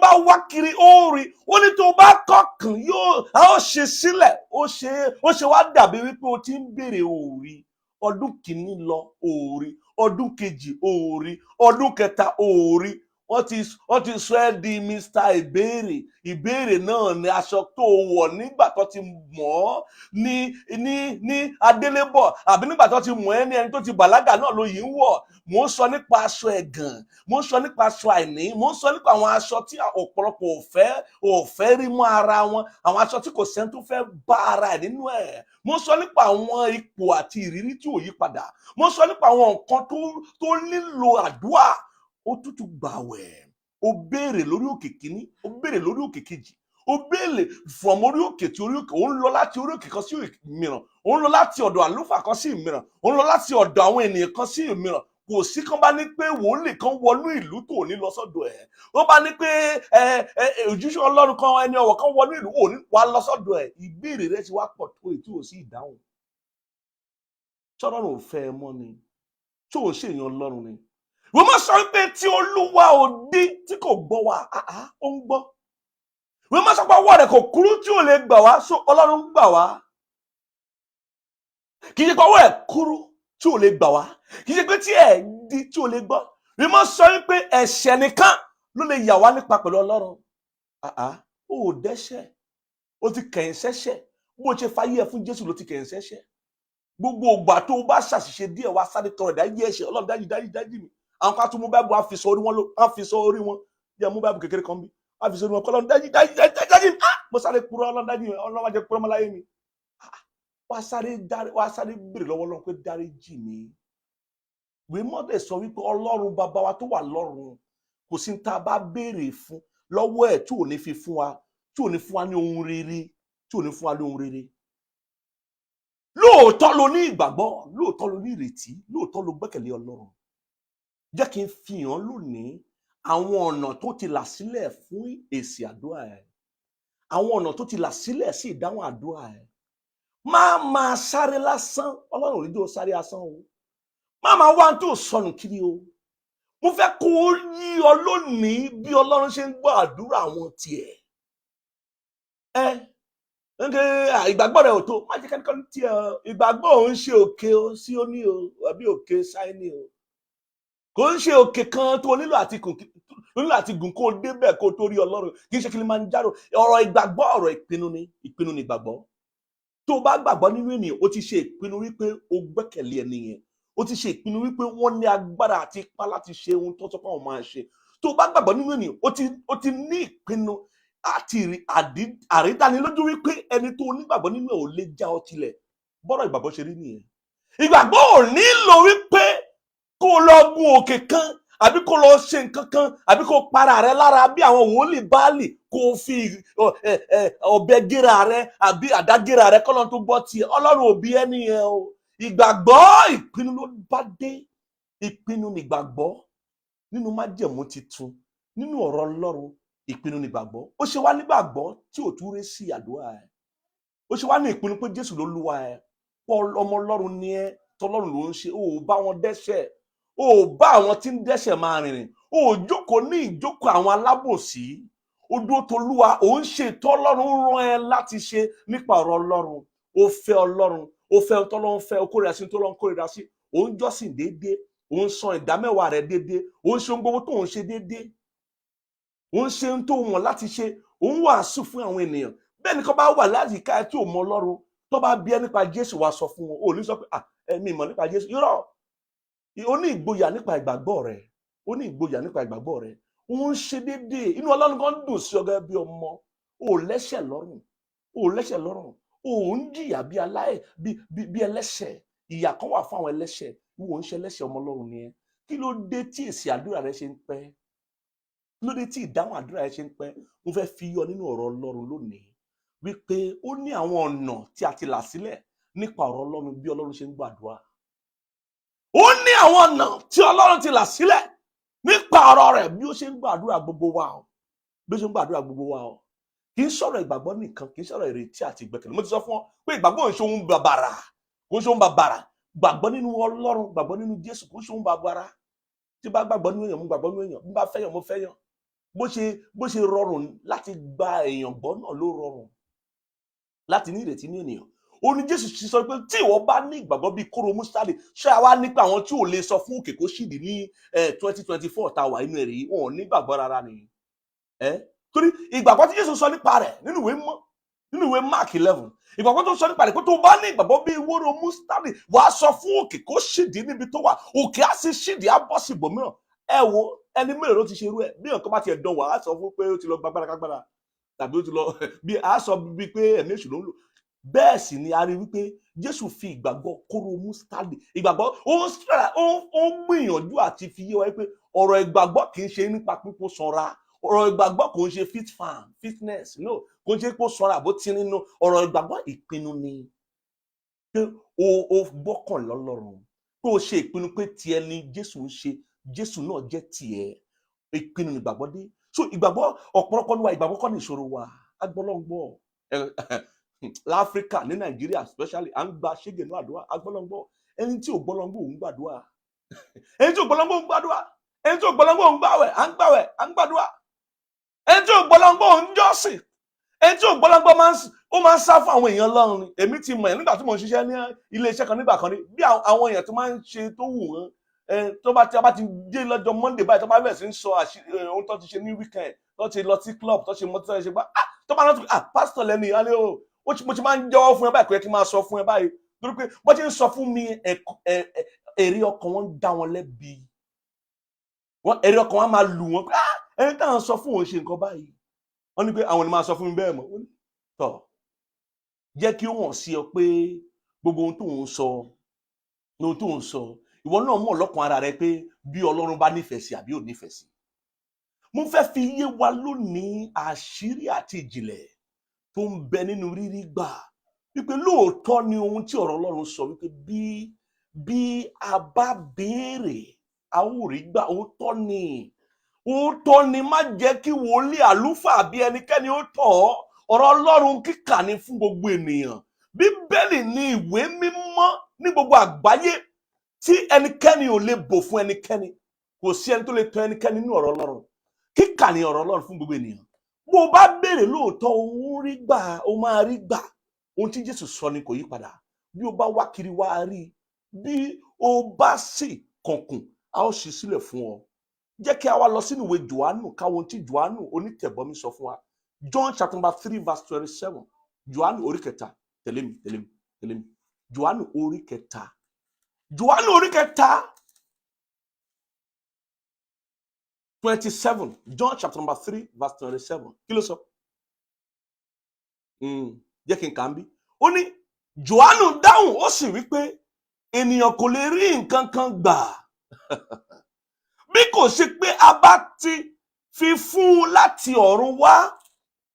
bá wá kiri, ó rí. Ó ní tó o bá kọkàn, yóò a ó ṣe sílẹ̀. Ó ṣe wá dàbí wípé o ti ń béèrè, ò rí. Ọdún kìíní lọ, òòrí. Ọdún kejì, òòrí. Ọdún kẹta, òòrí. Wọ́n ti sọ ẹ́ di Mr. Ìbéèrè. Ìbéèrè náà ni aṣọ tó wọ̀ nígbà tó ti mọ̀ ọ́ ní adélébọ̀, àbí nígbà tó ti mọ̀ ẹ́ ní ẹni tó ti bàlágà náà ló yìí ń wọ̀. Mò ń sọ nípa aṣọ ẹ̀gàn, mò ń sọ nípa aṣọ àìní, mò ń sọ nípa àwọn aṣọ tí ọ̀pọ̀lọpọ̀ ò fẹ́ rí mọ́ ara wọn, àwọn aṣọ tí kò sẹ́ni tó fẹ́ bá ara ẹ̀ nínú ẹ̀. Mò ń sọ nípa àwọn ipò àti ìrírí tí ò yí padà. Mò ń sọ nípa àwọn nǹkan tó nílò àdúrà. Ó tútù gbàwẹ̀, ó béèrè lórí òkè kìíní, ó béèrè lórí òkè kejì, ó béèrè from orí òkè tí orí òkè. Ó ń lọ láti orí òkè kan sí mìíràn, ó ń lọ láti ọ̀dọ̀ àlùfáà kan sí mìíràn, ó ń lọ láti ọ̀dọ̀ àwọn ènìyàn kan sí mìíràn. Kò sí kán bá ní pé wòlíì kan wọnú ìlú tó ní lọ sọ́dọ̀ ẹ̀. Wọ́n bá ní pé ẹ ẹ òjíṣẹ́ Ọlọ́run kan, ẹni ọ̀wọ̀ kan wọnú ìlú, ò ní wá lọ sọ́dọ̀ ẹ̀. Ìbéèrè rẹ ti wá pọ̀ tó èyí tí ò sí ìdáhùn. Ṣọ́rọ́run ò fẹ́ ẹ mọ́ ni? Tí ò ń ṣèyàn Ọlọ́run ni? Wọ́n máa sọ pé tí Olúwa ò dí tí kò gbọ́ wa. Àá, ó ń gbọ́. Wọ́n máa sọ pé ọwọ́ rẹ̀ kò kúrú tí ò lè gbà wá. So Ọlọ́run ń gbà wá. Kì í ṣe pé ọwọ́ ẹ̀ kúrú tí ò lè gbà wá, kì í ṣe pé tí ẹ̀ di tí ò lè gbọ́. Wọ́n máa sọ pé ẹ̀ṣẹ̀ nìkan ló lè yà wá nípa pẹ̀lú Ọlọ́run. Àá, ó ò dẹ́ṣẹ̀, ó ti kẹ̀yìn sẹ́ṣẹ̀. Bó ṣe fayé ẹ̀ fún Jésù ló ti kẹ̀yìn sẹ́ṣẹ̀. Gbogbo ìgbà tó o bá ṣàṣìṣe díẹ̀, wá sáré tọrọ ìdájí ẹ̀ṣẹ̀. Ọlọ́run, dájí, dájí, dájí mi. Àwọn kan tún mú Báìbù, á fi sọ orí wọn, ló á fi sọ orí wọn bí ẹ mú Báìbù kékeré kan bí, á fi sọ orí wọn kọ́. Ọlọ́run, dájí, dájí, dájí, dájí mi. Ah, mo sáré purọ́. Ọlọ́run, dájí mi. Ọlọ́run, wá jẹ́ purọ́ mọ́ láyé mi. Ah, wá sáré dárí, wá sáré béèrè lọ́wọ́ Ọlọ́run pé dárí jì mí. Ìwé mọ́tẹ̀ sọ wípé Ọlọ́run bàbá wa tó wà lọ́run, kò sí ní tá a bá béèrè fún lọ́wọ́ ẹ̀ tí ò ní fi fún wa, tí ò ní fún wa ní ohun rere, tí ò ní fún wa ní ohun rere. Lóòótọ́ ló ní ìgbàgbọ́, lóòótọ́ ló ní ìrètí, lóòótọ́ ló gbẹ́kẹ̀lé Ọlọ́run. Jẹ́ kí n fi hàn lónìí àwọn ọ̀nà tó ti là sílẹ̀ fún èsì àdúrà ẹ̀, àwọn ọ̀nà tó ti là sílẹ̀ sí ìdáhùn àdúrà ẹ̀. Má máa sáré lásán. Ọlọ́run ò ní jẹ́ o sáré asán o. Má máa wá tó sọnù kiri o. Mo fẹ́ kó o yí ọ lónìí bí Ọlọ́run ṣe ń gbọ́ àdúrà àwọn tiẹ̀. Ẹ nke ìgbàgbọ́ rẹ̀ ò tó, má jẹ́ kẹ́nikẹ́ni tiẹ̀. Ìgbàgbọ́ òun ṣe òkè o sí ó ní o, àbí òkè sáínì o. Kò ń ṣe òkè kan tó nílò àti gùn kó o débẹ̀ kó o tó rí Ọlọ́run. Kì í ṣe Kilimanjaro. Ọ̀rọ̀ ìgbàgbọ́, ọ̀rọ̀ ìpinnu ni. Ìpinnu ni ìgbàgbọ́. Tó o bá gbàgbọ́ nínú ènìyàn, o ti ṣe ìpinnu wípé o gbẹ́kẹ̀lé ẹni yẹn. O ti ṣe ìpinnu wípé wọ́n ní agbára àti ipá láti ṣe ohun tó sọ pé àwọn máa ṣe. Tó o bá gbàgbọ́ nínú ènìyàn, o ti ní ìpinnu àti àrídánilójú wípé ẹni tó onígbàgbọ́ nínú ẹ̀ ò lè já ọ tilẹ̀. Bọ́rọ̀ ìgbàgbọ́ ṣe rí nìyẹn. Ìgbàgbọ́ ò nílò wípé kó o lọ gun òkè kan, àbí kó o lọ ṣe nǹkan kan, àbí kó o para rẹ lára bí àwọn wòlíì Báálì, kó o fi ọ̀bẹ géra rẹ àbí àdá géra rẹ kọ́lọ́n tó gbọ́ tiẹ̀. Ọlọ́run ò bí ẹni yẹn o. Ìgbàgbọ́, ìpinnu ló bá dé. Ìpinnu nígbàgbọ́ nínú májẹ̀mú titun, nínú ọ̀rọ̀ Ọlọ́run. Ìpinnu nígbàgbọ́. Ó ṣe wá nígbàgbọ́ tí ò tún rí sí àdúrà ẹ̀. Ó ṣe wá ní ìpinnu pé Jésù ló lúwa ẹ̀, pọ̀ ọmọ Ọlọ́run ni ẹ́, tọlọ́run ló ń ṣe. Ó ò bá wọn dẹ́ṣẹ̀, ó ò bá àwọn tí ń dẹ́ṣẹ̀ máa rìnrìn, ó ò jókòó ní ìjókòó àwọn alábòsí. Ó dúró tolúwa, ó ń ṣe tọ́lọ́run rán ẹ láti ṣe nípa ọ̀rọ̀ Ọlọ́run. Ó fẹ́ Ọlọ́run, ó fẹ́ ohun tọ́lọ́run fẹ́, ó kórìíra sí ohun tọ́lọ́run kórìíra sí. Ó ń jọ́sìn déédéé, ó ń san ìdámẹ́wàá rẹ̀ déédéé, ó ń ṣe ohun gbogbo tó ń ṣe déédéé, ó ń ṣe ohun tó wọ̀n láti ṣe, ó ń wàásù fún àwọn ènìyàn. Bẹ́ẹ̀ ni kó bá wà láyìíká ẹ tí ò mọ Ọlọ́run, tó bá bí ẹ nípa Jésù, wàá sọ fún wọn. Ò ní sọ pé, "Ah, ẹ̀mí ìmọ̀ nípa Jésù." Irọ́. Ó ní ìgboyà nípa ìgbàgbọ́ rẹ̀, ó ní ìgboyà nípa ìgbàgbọ́ rẹ̀. Ó ń ṣe déédéé. Inú Ọlọ́run kan dùn sí ọ gẹ́gẹ́ bí ọmọ. Ó lẹ́ṣẹ̀ lọ́rùn, ó lẹ́ṣẹ̀ lọ́rùn. Ó ń jìyà bí aláì bí ẹlẹ́ṣẹ̀. Ìyà kan wà fún àwọn ẹlẹ́ṣẹ̀, ìwọ ń ṣe ẹlẹ́ṣẹ̀. Ọmọ Ọlọ́run ni ẹ. Kí ló dé tí èsì àdúrà rẹ ṣe ń pẹ́? Kí ló dé tí ìdáhùn àdúrà rẹ ṣe ń pẹ́? Mo fẹ́ fi yọ nínú ọ̀rọ̀ Ọlọ́run lónìí wípé ó ní àwọn ọ̀nà tí a ti là sílẹ̀ nípa ọ̀rọ̀ Ọlọ́run bí Ọlọ́run ṣe ń gbàdúrà. Ó ní àwọn ọ̀nà tí Ọlọ́run ti là sílẹ̀ nípa ọ̀rọ̀ rẹ̀ bí ó ṣe ń gbàdúrà gbogbo wa o, bí ó ṣe ń gbàdúrà gbogbo wa o. Kì í sọ̀rọ̀ ìgbàgbọ́ nìkan, kì í sọ̀rọ̀ ìrètí àti ìgbẹ́kẹ̀lé. Mo ti sọ fún ọ pé ìgbàgbọ́ ò ń ṣe ohun bàbàrà, kò ń ṣe ohun bàbàrà. Gbàgbọ́ nínú Ọlọ́run, gbàgbọ́ nínú Jésù, kò ń ṣe ohun bàbàrà. Tí bá gbàgbọ́ nínú èèyàn, mo gbàgbọ́ nínú èèyàn. Bí bá fẹ́yàn, mo fẹ́yàn. Bó ṣe rọrùn láti gba èèyàn gbọ́ náà ló rọrùn láti ní ìrètí ní ènìyàn. Ó ní Jésù ti sọ pé tí ìwọ bá ní ìgbàgbọ́ bíi kóró mustadi, ṣé àwa nípa àwọn tí ò lè sọ fún òkè kó ṣìdí ní 2024 tá a wà inú ẹ̀rí, wọn ò ní ìgbàgbọ́ rárá ni. Ẹ torí ìgbàgbọ́ tí Jésù sọ nípa rẹ̀ nínú ìwé mọ́, nínú ìwé Mark 11, ìgbàgbọ́ tó sọ nípa rẹ̀ pé tó bá ní ìgbàgbọ́ bíi wóró mustadi, wàá sọ fún òkè kó ṣìdí níbi tó wà, òkè á sì ṣìdí, á bọ́ sí ibòmíràn. Ẹ wo, ẹni mélòó ló ti ṣe irú ẹ? Bí nǹkan bá tiẹ̀ dán wà, á sọ fún pé ó ti lọ gbàgbára kágbára, tàbí ó ti lọ bí a sọ bíi pé ẹ̀mí èṣù ló ń lò. Bẹ́ẹ̀ sì ni a rí wípé Jésù fi ìgbàgbọ́ kóró mustadi, ìgbàgbọ́, ó ń gbìyànjú àti fi yé wa pé ọ̀rọ̀ ìgbàgbọ́ kì í ṣe nípa pípọ̀ sanra. Ọ̀rọ̀ ìgbàgbọ́ kò ń ṣe fit farm fitness, no, kò ń ṣe pé ó sanra àbó tí nínú. Ọ̀rọ̀ ìgbàgbọ́, ìpinnu ni, pé o gbọ́kàn lọ́lọ́run, pé o ṣe ìpinnu pé tiẹ̀ ni Jésù ń ṣe, Jésù náà jẹ́ tiẹ̀. Ìpinnu ni ìgbàgbọ́ dé. So ìgbàgbọ́, ọ̀pọ̀lọpọ̀ ní wa, ìgbàgbọ́ kọ́ ní ìṣòro wa. Agbọ́lọ́ngbọ́ láfíríkà, ní Nàìjíríà especially, à ń gba ṣégè ní àdúrà. Agbọ́lọ́ngbọ́, ẹni tí ò gbọ́lọ́ngbọ́ òun gbàdúrà, ẹni tí ò gbọ́lọ́ngbọ́ òun gbàdúrà, ẹni tí ò gbọ́lọ́ngbọ́ òun gbàwẹ̀, à ń gbàwẹ̀, à ń gbàdúrà, ẹni tí ò gbọ́lọ́ngbọ́ òun jọ́sìn, ẹni tí ò gbọ́lọ́ngbọ́ máa ń ó máa ń sá fún àwọn èèyàn lọ́run ni. Èmi ti mọ̀ ẹ́ nígbà tí mò ń ṣiṣẹ́ ní ilé iṣẹ́ kan nígbà kan ní bí àwọn èèyàn tó máa ń ṣe tó wù wọ́n, tó bá ti a bá ti dé lọ́jọ́ Monday báyìí, tó bá bẹ̀rẹ̀ sí ń sọ ohun tó ti ṣe ní weekend, tó ti lọ sí club, tó ṣe mọ́tò, tó ṣe gbá, ah, tó bá rántí, ah, pásítọ̀ lẹ́nu ìhálẹ́ o, mo ti máa ń jẹ́wọ́ fún ẹ báyìí, kò yẹ kí n máa sọ fún ẹ báyìí, torí pé bó ti ń sọ fún mi, èrè ọkàn wọn ń dá wọn lẹ́bi, wọn èrè ọkàn wọn máa lù wọn pé, ah, ẹni táwọn sọ fún òun ṣe nǹkan báyìí. Wọ́n ní pé àwọn ni máa sọ fún mi bẹ́ẹ̀ mọ́. Ó ní, tọ́ jẹ́ kí ó hàn sí ọ pé gbogbo ohun tó ń sọ, ohun tó ń sọ, ìwọ náà mọ̀ lọ́kàn ara rẹ pé bí Ọlọ́run bá nífẹ̀ẹ́ sí àbí ò nífẹ̀ẹ́ sí. Mo fẹ́ fi yé wa lónìí àṣírí àti ìjìnlẹ̀ tó ń bẹ nínú rírí gbà, wípé lóòótọ́ ni ohun tí ọ̀rọ̀ Ọlọ́run sọ, wípé bí a bá béèrè, a ó rí gbà. Òótọ́ ni, òótọ́ ni. Má jẹ́ kí wòlíì, àlùfáà àbí ẹnikẹ́ni ó tọ̀ ọ́. Ọ̀rọ̀ Ọlọ́run kíkà ni fún gbogbo ènìyàn. Bíbélì ni ìwé mímọ́ ní gbogbo àgbáyé tí ẹnikẹ́ni ò lè bò fún ẹnikẹ́ni. Kò sí ẹni tó lè tọ̀ ẹnikẹ́ni nínú ọ̀rọ̀ Ọlọ́run. Kíkà ni ọ̀rọ̀ Ọlọ́run fún gbogbo ènìyàn. Bó o bá béèrè lóòótọ́, òun rí gbà, ó máa rí gbà. Ohun tí Jésù sọ ni kò yí padà. Bí o bá wá kiri, wá rí. Bí o bá sì kànkùn, a ó ṣí sílẹ̀ fún ọ. Jẹ́ kí a wá lọ sínú ìwé Johannu, káwọn ohun tí Johannu onítẹ̀bọmi sọ fún wa. John chapter number 3 verse 27. Johannu orí kẹta. Tẹ̀lé mi, tẹ̀lé mi, tẹ̀lé mi. Johannu orí kẹta, Johannu orí kẹta, 27. John chapter number 3 verse 27. Kí ló sọ? Jẹ́ kí n kà á ń bí. Ó ní, Johannu dáhùn, ó sì wí pé ènìyàn kò lè rí nǹkan kan gbà bí kò ṣe pé a bá ti fi fún un láti ọ̀run wá.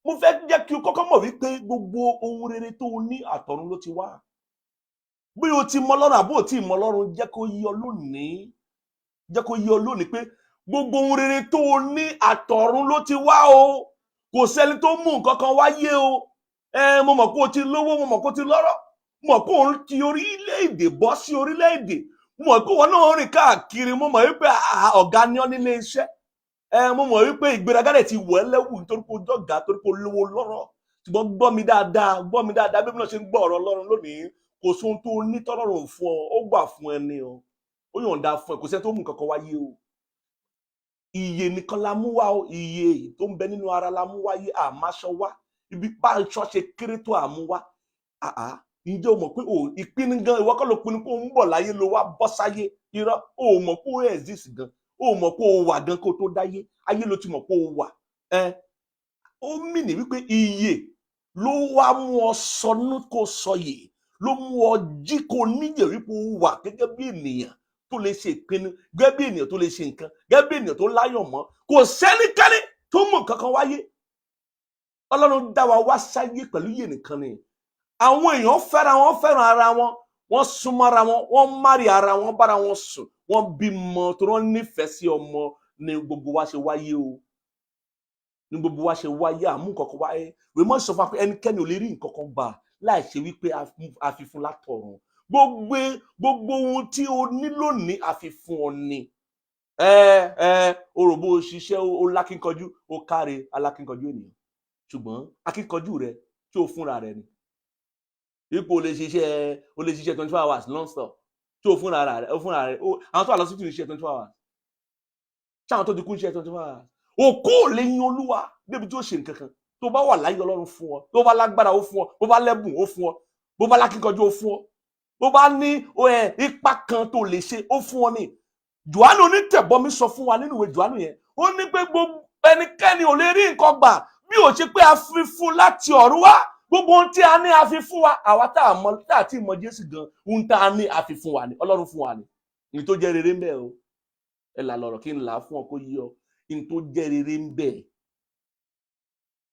Mo fẹ́ jẹ́ kí o kọ́kọ́ mọ̀ wípé gbogbo ohun rere tó o ní, àtọ̀run ló ti wá. Bí o ti mọ Ọlọ́run àbó o tí ì mọ Ọlọ́run, jẹ́ kó yé ọ lónìí, jẹ́ kó yé ọ lónìí pé gbogbo ohun rere tó o ní, àtọ̀run ló ti wá o. Kò sẹ́ni tó mú nǹkan kan wáyé o. Ẹ mo mọ̀ pé o ti lówó, mo mọ̀ pé o ti lọ́rọ̀, mo mọ̀ pé òun ti orílẹ̀-èdè bọ́ sí orílẹ̀-èdè, mo mọ̀ pé wọn náà rìn káàkiri, mo mọ̀ wípé ọ̀gá ni ọ́ nílé iṣẹ́. Ẹ mo mọ̀ wípé ìgbéraga rẹ̀ ti wọ̀ ẹ́ lẹ́wù nítorí pé o jọ̀gá, torí pé o lówó lọ́rọ̀. Ṣùgbọ́n gbọ́ mi dáadáa, gbọ́ mi dáadáa bí mi náà ṣe ń gbọ́ ọ̀rọ̀ Ọlọ́run lónìí. Kò sóhun tó ní tọ́lọ́run fún ọ. Ó gbà fún ẹni o, ó yọ̀ǹda fún ẹ. Kò sẹ́ni tó mú nǹkan kan wáyé o. Iye nìkan la mú wá o. Iye tó ń bẹ nínú ara la mú wáyé. Àmáṣọ wá ibi bá aṣọ ṣe kéré tó àmú wá. Àá, ǹjẹ́ o mọ̀ pé o ìpinnu gan, ìwọ kọ́ ló pinnu pé o ń bọ̀ láyé, ló wá bọ́ sáyé? Irọ́. O mọ̀ pé o exist gan, o mọ̀ pé o wà gan kó tó dáyé. Ayé ló ti mọ̀ pé o wà. Ẹ ó mìíní wípé iye ló wá mú ọ sọnù, kó sọyè ló mú ọ jí, kó níyè wípé o wà gẹ́gẹ́ bí ènìyàn tó lè ṣe ìpinnu, gẹ́gẹ́ bí ènìyàn tó lè ṣe nǹkan, gẹ́gẹ́ bí ènìyàn tó láyọ̀ mọ́. Kò sẹ́nikẹ́ni tó mú nǹkan kan wáyé. Ọlọ́run dá wa wá sáyé pẹ̀lú iye nìkan ni. Àwọn èèyàn fẹ́ra wọn, fẹ́ràn ara wọn, wọ́n súnmọ́ ara wọn, wọ́n márì ara wọn, bára wọn sùn, wọ́n bímọ tó wọ́n nífẹ̀ẹ́ sí ọmọ. Ní gbogbo wa ṣe wáyé o, ní gbogbo wa ṣe wáyé, àmú nǹkan kan wáyé. Rèmọ́ sọ fún wa pé ẹnikẹ́ni ò lè rí nǹkan kan gbà láì ṣe wípé a fi fún látọ̀run. Gbogbo ohun tí o ní lónìí, a fi fún ọ ni. Ẹ o rò bó o ṣiṣẹ́, o lákínkanjú, o káre alákínkanjú ènìyàn, ṣùgbọ́n akínkanjú rẹ tí o fúnra rẹ ni. Ipò o lè ṣiṣẹ́, o lè ṣiṣẹ́ 24 hours non-stop tí o fúnra rẹ, o fúnra rẹ o. Àwọn tó wà lọ́sítì ń ṣiṣẹ́ 24 hours? Ṣé àwọn tó ti kú ń ṣiṣẹ́ 24 hours? Òkú ò lè yin Olúwa débi tí ó ṣe nǹkan kan. Tó bá wà láyé, Ọlọ́run fún ọ. Tó bá lágbára, ó fún ọ. Bó bá lẹ́bùn, ó fún ọ. Bó bá lákíkanjú, ó fún ọ. Bó bá ní ipa kan tó lè ṣe, ó fún ọ ní. Jòhánù Onítẹ̀bọmi sọ fún wa nínú ìwé Jòhánù yẹn, ó ní pé gbogbo ẹnikẹ́ni ò lè rí nǹkan gbà bí ò ṣe pé a fi fún láti ọ̀run wá. Gbogbo ohun tí a ní, a fi fún wa. Àwa tá a mọ, tá a ti mọ Jésù gan, ohun tá a ní, a fi fún wa ni. Ọlọ́run fún wa ni. Ní tó jẹ́ rere ń bẹ o, ẹ là lọ̀rọ̀ kí n là á fún ọ kó yí ọ. Ní tó jẹ́ rere ń bẹ,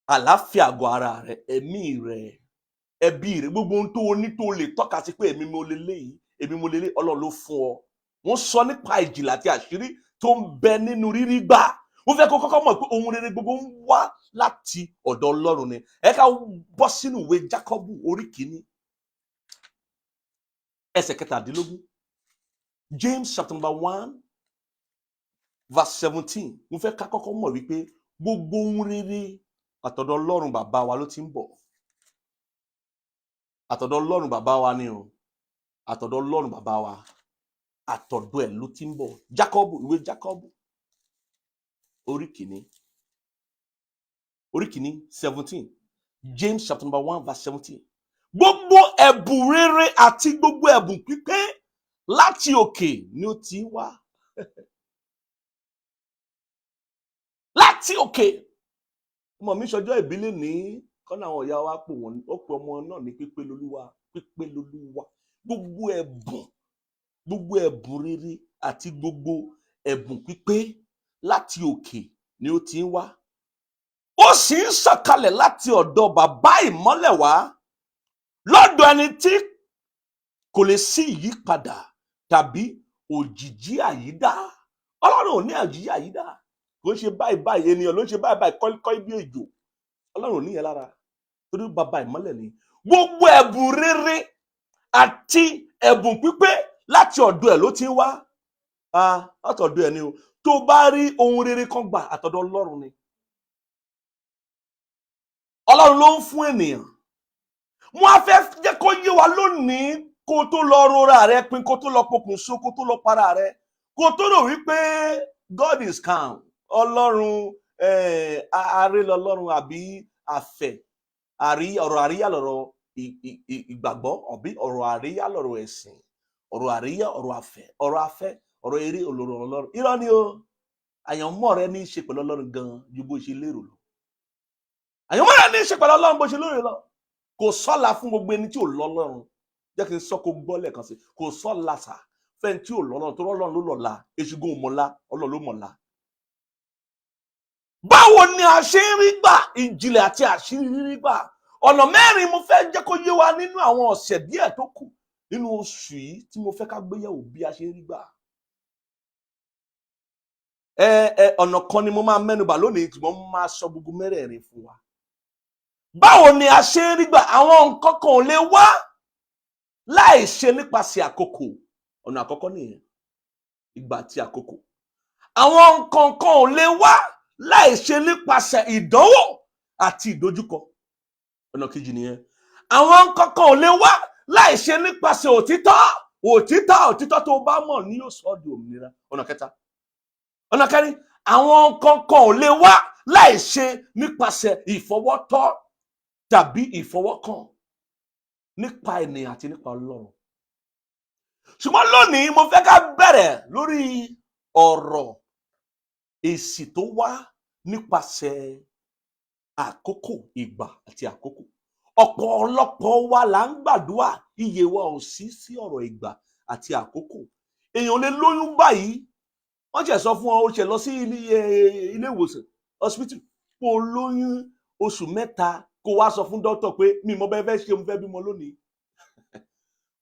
àlàáfíà àgọ́ ara rẹ, ẹ̀mí rẹ, ẹbí rẹ, gbogbo ohun tó o ní tó o lè tọ́ka sí pé èmi mo lè léyìí, èmi mo lè lé, Ọlọ́run ló fún ọ. Wọ́n sọ nípa ìjìnlẹ̀ àti àṣírí tó ń bẹ nínú rírí gbà. Wọ́n fẹ́ kó kọ́kọ́ mọ̀ pé ohun rere gbogbo ń wá láti ọ̀dọ̀ Ọlọ́run ni. Ẹ ká bọ́ sínú ìwé Jákọ́bù, orí 1, ẹsẹ̀ 17. James chapter number 1 verse 17. Mo fẹ́ ká kọ́kọ́ mọ̀ wípé gbogbo ohun rere, àtọ̀dọ̀ Ọlọ́run bàbá wa ló ti ń bọ̀. Àtọ̀dọ̀ Ọlọ́run bàbá wa ni o. Àtọ̀dọ̀ Ọlọ́run bàbá wa, àtọ̀dọ̀ ẹ̀ ló ti ń bọ̀. Jákọ́bù, ìwé Jákọ́bù, orí 1, orí 1, 17. James chapter number 1 verse 17. Gbogbo ẹ̀bùn rere àti gbogbo ẹ̀bùn pípé láti òkè ni ó ti ń wá. Láti òkè. Ọmọ mi ṣọjọ́ ìbílẹ̀ ní kọ́nà, àwọn ìyá wa pò wọ́n, ó pe ọmọ náà ní Pípé Lolúwa. Pípé Lolúwa. Gbogbo ẹ̀bùn, gbogbo ẹ̀bùn rere àti gbogbo ẹ̀bùn pípé láti òkè ni ó ti ń wá, ó sì ń sọ̀kalẹ̀ láti ọ̀dọ̀ bàbá ìmọ́lẹ̀ wá, lọ́dọ̀ ẹni tí kò lè sí ìyípadà tàbí òjìjí àyídà. Ọlọ́run ò ní òjìjí àyídà. Kò ń ṣe báyìí báyìí. Ènìyàn ló ń ṣe báyìí báyìí, kọ́íkọ́í bí ejò. Ọlọ́run ò ní yẹn lára, torí bàbá ìmọ́lẹ̀ ni. Gbogbo ẹ̀bùn rere àti ẹ̀bùn pípé, láti ọ̀dọ̀ ẹ̀ ló ti ń wá. Ah, láti ọ̀dọ̀ ẹ̀ ni o. Tó bá rí ohun rere kan gbà, àtọ̀dọ̀ Ọlọ́run ni. Ọlọ́run ló ń fún ènìyàn. Mo á fẹ́ jẹ́ kó yé wa lónìí, kó tó lọ rora rẹ pin, kó tó lọ pokùnso, kó tó lọ para rẹ, kó tó rò wípé God is calm, Ọlọ́run aré lọ́lọ́run àbí àfẹ́ àrí. Ọ̀rọ̀ àríyá lọ̀rọ̀ ìgbàgbọ́, àbí ọ̀rọ̀ àríyá lọ̀rọ̀ ẹ̀sìn, ọ̀rọ̀ àríyá, ọ̀rọ̀ àfẹ́, ọ̀rọ̀ afẹ́, ọ̀rọ̀ eré olóró Ọlọ́run. Irọ́ ni o. Àyànmọ́ rẹ ní í ṣe pẹ̀lú Ọlọ́run gan ju bó ṣe lérò lọ. Àyànmọ́ rẹ ní í ṣe pẹ̀lú Ọlọ́run bó ṣe lérò lọ. Kò sọ́la fún gbogbo ẹni tí ò lọ́lọ́run. Jẹ́ kí n sọ kó gbọ́ lẹ́ẹ̀kan sí: kò sọ́la sà fẹ́ni tí ò lọ́lọ́run, tó rọ́lọ́run ló lọ́la. Èṣùgùn ò mọ̀la, Ọlọ́run ló mọ̀la. Báwo ni a ṣe ń rí gbà? Ìjìnlẹ̀ àti àṣírí rírí gbà, ọ̀nà mẹ́rin mo fẹ́ jẹ́ kó yé wa nínú àwọn ọ̀sẹ̀ díẹ̀ tó kù nínú oṣù yìí tí mo fẹ́ ká gbéyẹ̀wò bí a ṣe ń rí gbà. Ẹ ẹ ọ̀nà kan ni mo máa mẹ́nubà lónìí, ṣùgbọ́n mo máa sọ gbogbo mẹ́rẹ̀ẹ̀rin fún wa. Báwo ni a ṣe ń rí gbà? Àwọn nǹkan kan ò lè wá láì ṣe nípasẹ̀ àkókò. Ọ̀nà àkọ́kọ́ nìyẹn, ìgbà àti àkókò. Àwọn nǹkan kan ò lè wá láì ṣe nípasẹ̀ ìdánwò àti ìdojúkọ. Ọ̀nà kejì nìyẹn. Àwọn nǹkan kan ò lè wá láì ṣe nípasẹ̀ òtítọ́. Òtítọ́, òtítọ́ tó o bá mọ̀ ní yóò sọ ọ́ di òmìnira. Ọ̀nà kẹta. Ọ̀nà kẹrin, àwọn nǹkan kan ò lè wá láì ṣe nípasẹ̀ ìfọwọ́tọ́ tàbí ìfọwọ́kàn nípa ènìyàn àti nípa Ọlọ́run. Ṣùgbọ́n lónìí, mo fẹ́ ká bẹ̀rẹ̀ lórí ọ̀rọ̀ èsì tó wá nípasẹ̀ àkókò, ìgbà àti àkókò. Ọ̀pọ̀lọpọ̀ wa là ń gbàdúrà, iye wa ò sí sí ọ̀rọ̀ ìgbà àti àkókò. Èèyàn lè lóyún báyìí, wọ́n ṣe sọ fún ọ, ó ṣe lọ sí ilé ìwòsàn, hospital, kó o lóyún oṣù 3, kó wá sọ fún dókítà pé mi mọ bẹ́ẹ̀ fẹ́ ṣe, mo fẹ́ bímọ lónìí.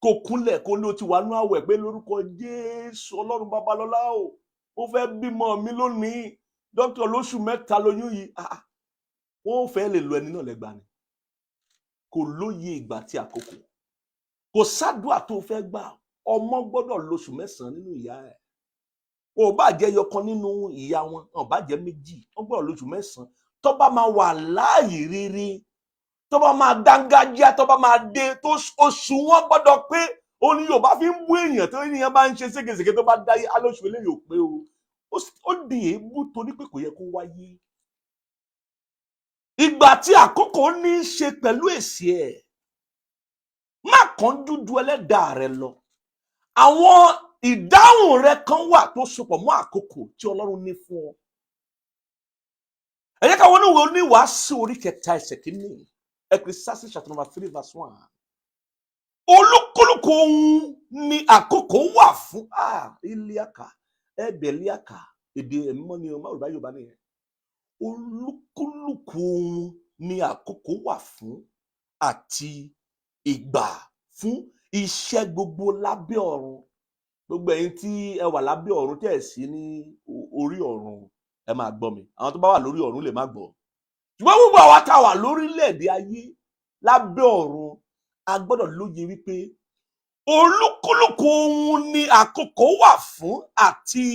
Kó kúnlẹ̀, kó ní o ti wà nú àwẹ̀ pé lórúkọ Jésù, Ọlọ́run Babalọ́lá o, mo fẹ́ bímọ mi lónìí, dókítà, lóṣù 3 lóyún yìí. Ah, wọ́n fẹ́ lè lo ẹni náà lẹ́gbàá ni. Kò lóye ìgbà àti àkókò. Kò sádùá tó fẹ́ gbà. Ọmọ gbọ́dọ̀ lóṣù 9 nínú ìyá ẹ̀. Ò bá jẹ́ yọkan nínú ìyá wọn, ò bá jẹ́ méjì, wọ́n gbọ́dọ̀ lóṣù 9 tó bá máa wà láàyè rere. Tó bá máa dángájíá, tó bá máa dé, tó oṣù wọn gbọ́dọ̀ pé. Ó ní Yorùbá fi ń bú èèyàn tó ènìyàn bá ń ṣe ségesège, tó bá dáyé alóṣù eléyìí ò pé o. Ó di èébú torí pé kò yẹ kó wáyé. Ìgbà tí àkókò ní í ṣe pẹ̀lú èsì ẹ̀, má kánjú ju ẹlẹ́dàá rẹ lọ. Àwọn ìdáhùn rẹ kan wà tó sopọ̀ mọ́ àkókò tí Ọlọ́run ní fún ọ. Ẹ jẹ́ ká wọnú ìwé Oníwàásù orí 3 ẹsẹ̀ 1, Ecclesiastes chapter number 3 verse 1. Olúkúlùkù ohun ni àkókò wà fún. Iliaka ẹbẹ̀líàkà, èdè ẹ̀mọ́ ni ọmọ Yorùbá, Yorùbá nìyẹn. Olúkúlùkù ohun ni àkókò wà fún àti ìgbà fún iṣẹ́ gbogbo lábẹ́ ọ̀run. Gbogbo ẹ̀yin tí ẹ wà lábẹ́ ọ̀run, tẹ́ ẹ̀ sí ní orí ọ̀run, ẹ máa gbọ́ mi. Àwọn tó bá wà lórí ọ̀run lè má gbọ́, ṣùgbọ́n gbogbo àwa tá a wà lórílẹ̀‐èdè ayé lábẹ́ ọ̀run, a gbọ́dọ̀ lóye wípé olúkúlùkù ohun ni àkókò wà fún àti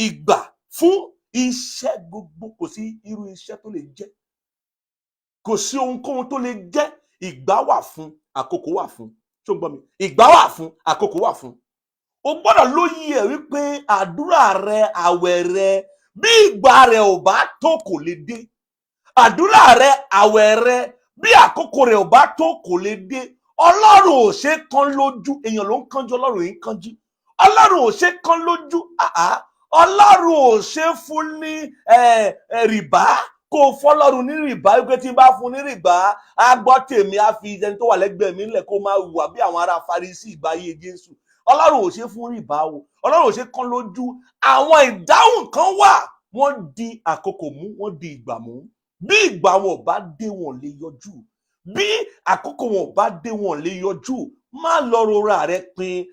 ìgbà fún iṣẹ́ gbogbo. Kò sí irú iṣẹ́ tó lè jẹ́, kò sí ohunkóhun tó lè jẹ́, ìgbà wà fún, àkókò wà fún. Ṣó ń gbọ́ mi? Ìgbà wà fún, àkókò wà fún. O gbọ́dọ̀ lóye ẹ̀ wípé àdúrà rẹ, àwẹ̀ rẹ, bí ìgbà rẹ ò bá tó, kò lè dé. Àdúrà rẹ, àwẹ̀ rẹ, bí àkókò rẹ ò bá tó, kò lè dé. Ọlọ́run ò ṣe kán lójú. Èèyàn ló ń kánjú, Ọlọ́run yìí ń kánjú. Ọlọ́run ò ṣe kán lójú. Àá, Ọlọ́run ò ṣe fún ní rìbá, kó o fọlọ́run ní rìbá wípé tí n bá fún ní rìbá, á gbọ́ tèmi, á fi ẹni tó wà lẹ́gbẹ̀ẹ́ mi ńlẹ̀, kó máa hùwà bí àwọn ará Farisí ìgbà ayé Jésù. Ọlọ́run ò ṣe fún rìbá o. Ọlọ́run ò ṣe kán lójú. Àwọn ìdáhùn kan wà, wọ́n di àkókò mú, wọ́n di ìgbà mú. Bí ìgbà wọn ò bá dé, wọn lè yọjú. Bí àkókò wọn ò bá dé, wọn lè yọjú. Má lọ rora rẹ pin.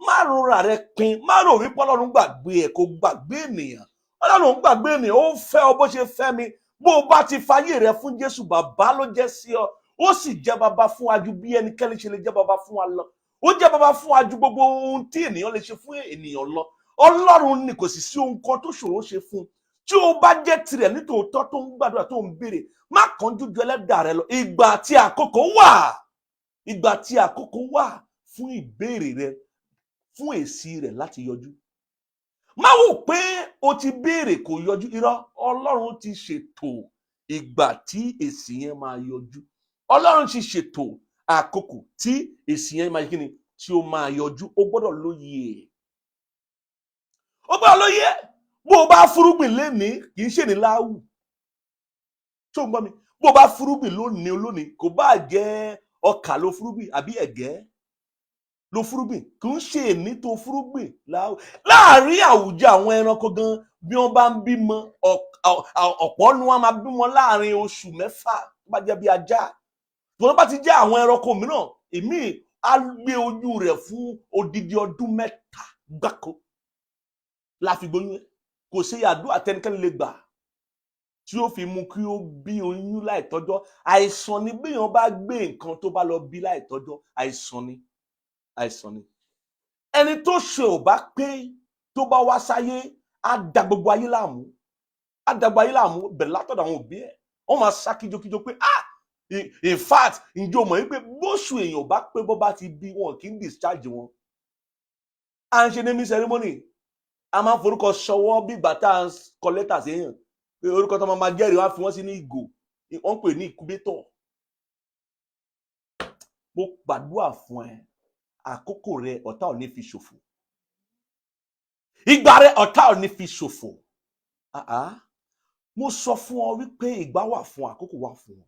Má rora rẹ pin. Má rò wípé Ọlọ́run gbàgbé ẹ. Kò gbàgbé ènìyàn. Ọlọ́run gbàgbé ènìyàn. Ó fẹ́ ọ bó ṣe fẹ́ mi. Bó o bá ti fayé rẹ fún Jésù, bàbá ló jẹ́ sí ọ. Ó sì jẹ́ bàbá fún wa ju bí ẹnikẹ́ni ṣe lè jẹ́ bàbá fún wa lọ. Ó jẹ́ bàbá fún wa ju gbogbo ohun tí ènìyàn lè ṣe fún ènìyàn lọ. Ọlọ́run ni kò sì sí ohun kan tó ṣòro ṣe fún un. Tí o bá jẹ́ tirẹ̀ nítòótọ́, tó ń gbàdúrà, tó ń béèrè, má kánjú ju ẹlẹ́dàá rẹ lọ. Ìgbà tí àkókò wà, ìgbà tí àkókò wà fún ìbéèrè rẹ, fún èsì rẹ láti yọjú. Má wò pé o ti béèrè, kò yọjú. Irọ́, Ọlọ́run ti ṣètò ìgbà tí èsì yẹn máa yọjú. Ọlọ́run ti ṣètò àkókò tí èsì yẹn máa kí ni tí ó máa yọjú. O gbọ́dọ̀ lóye ẹ̀, o gbọ́dọ̀ lóye ẹ̀. Bó o bá fúrúgbìn lénìí, kì í ṣe ní láwù. Tó ń gbọ́ mi? Bó o bá fúrúgbìn lónìí olónìí, kò bá jẹ́ ọkà ló fúrúgbìn àbí ẹ̀gẹ́ ló fúrúgbìn, kì í ṣe èní tó fúrúgbìn láwù. Láàárín àwùjọ àwọn ẹranko gan, bí wọ́n bá ń bímọ, ọ̀pọ̀ nu wọn máa bímọ láàrin oṣù 6, tó bá jẹ́ bí ajá. Tó bá ti jẹ́ àwọn ẹranko mìíràn, èmi á gbé ojú rẹ̀ fún odidi ọdún 3 gbáko láfi gbóyún ẹ̀. Kò sí àdúrà tẹnikẹ́ni lè gbà tí ó fi mú kí ó bí oyún láìtọ́jọ́. Àìsàn ni béèyàn bá gbé nǹkan tó bá lọ bí láìtọ́jọ́. Àìsàn ni, àìsàn ni. Ẹni tó ṣe ò bá pé, tó bá wá sáyé, á da gbogbo ayé láàmú, á da gbogbo ayé láàmú. Bẹ̀rẹ̀ látọ̀dọ̀ àwọn òbí ẹ̀, wọ́n máa sá kíjokíjo pé, ah, in fact, ǹjẹ́ o mọ̀ wípé bóṣù èèyàn ò bá pé, bó bá ti bí wọn, kì í discharge wọn. À ń ṣe naming ceremony, a máa ń forúkọ ṣọwọ́ bí ìgbà tá à ń kọ lẹ́tà sí èèyàn pé orúkọ tó máa jẹ́rìí. Wọ́n á fi wọ́n sí ní ìgò, wọ́n ń pè ní incubator. Mo gbàdúrà fún ẹ, àkókò rẹ, ọ̀tá ò ní fi ṣòfò. Ìgbà rẹ, ọ̀tá ò ní fi ṣòfò. Ah ah. Mo sọ fún ọ wípé ìgbà wà fún, àkókò wà fún ọ.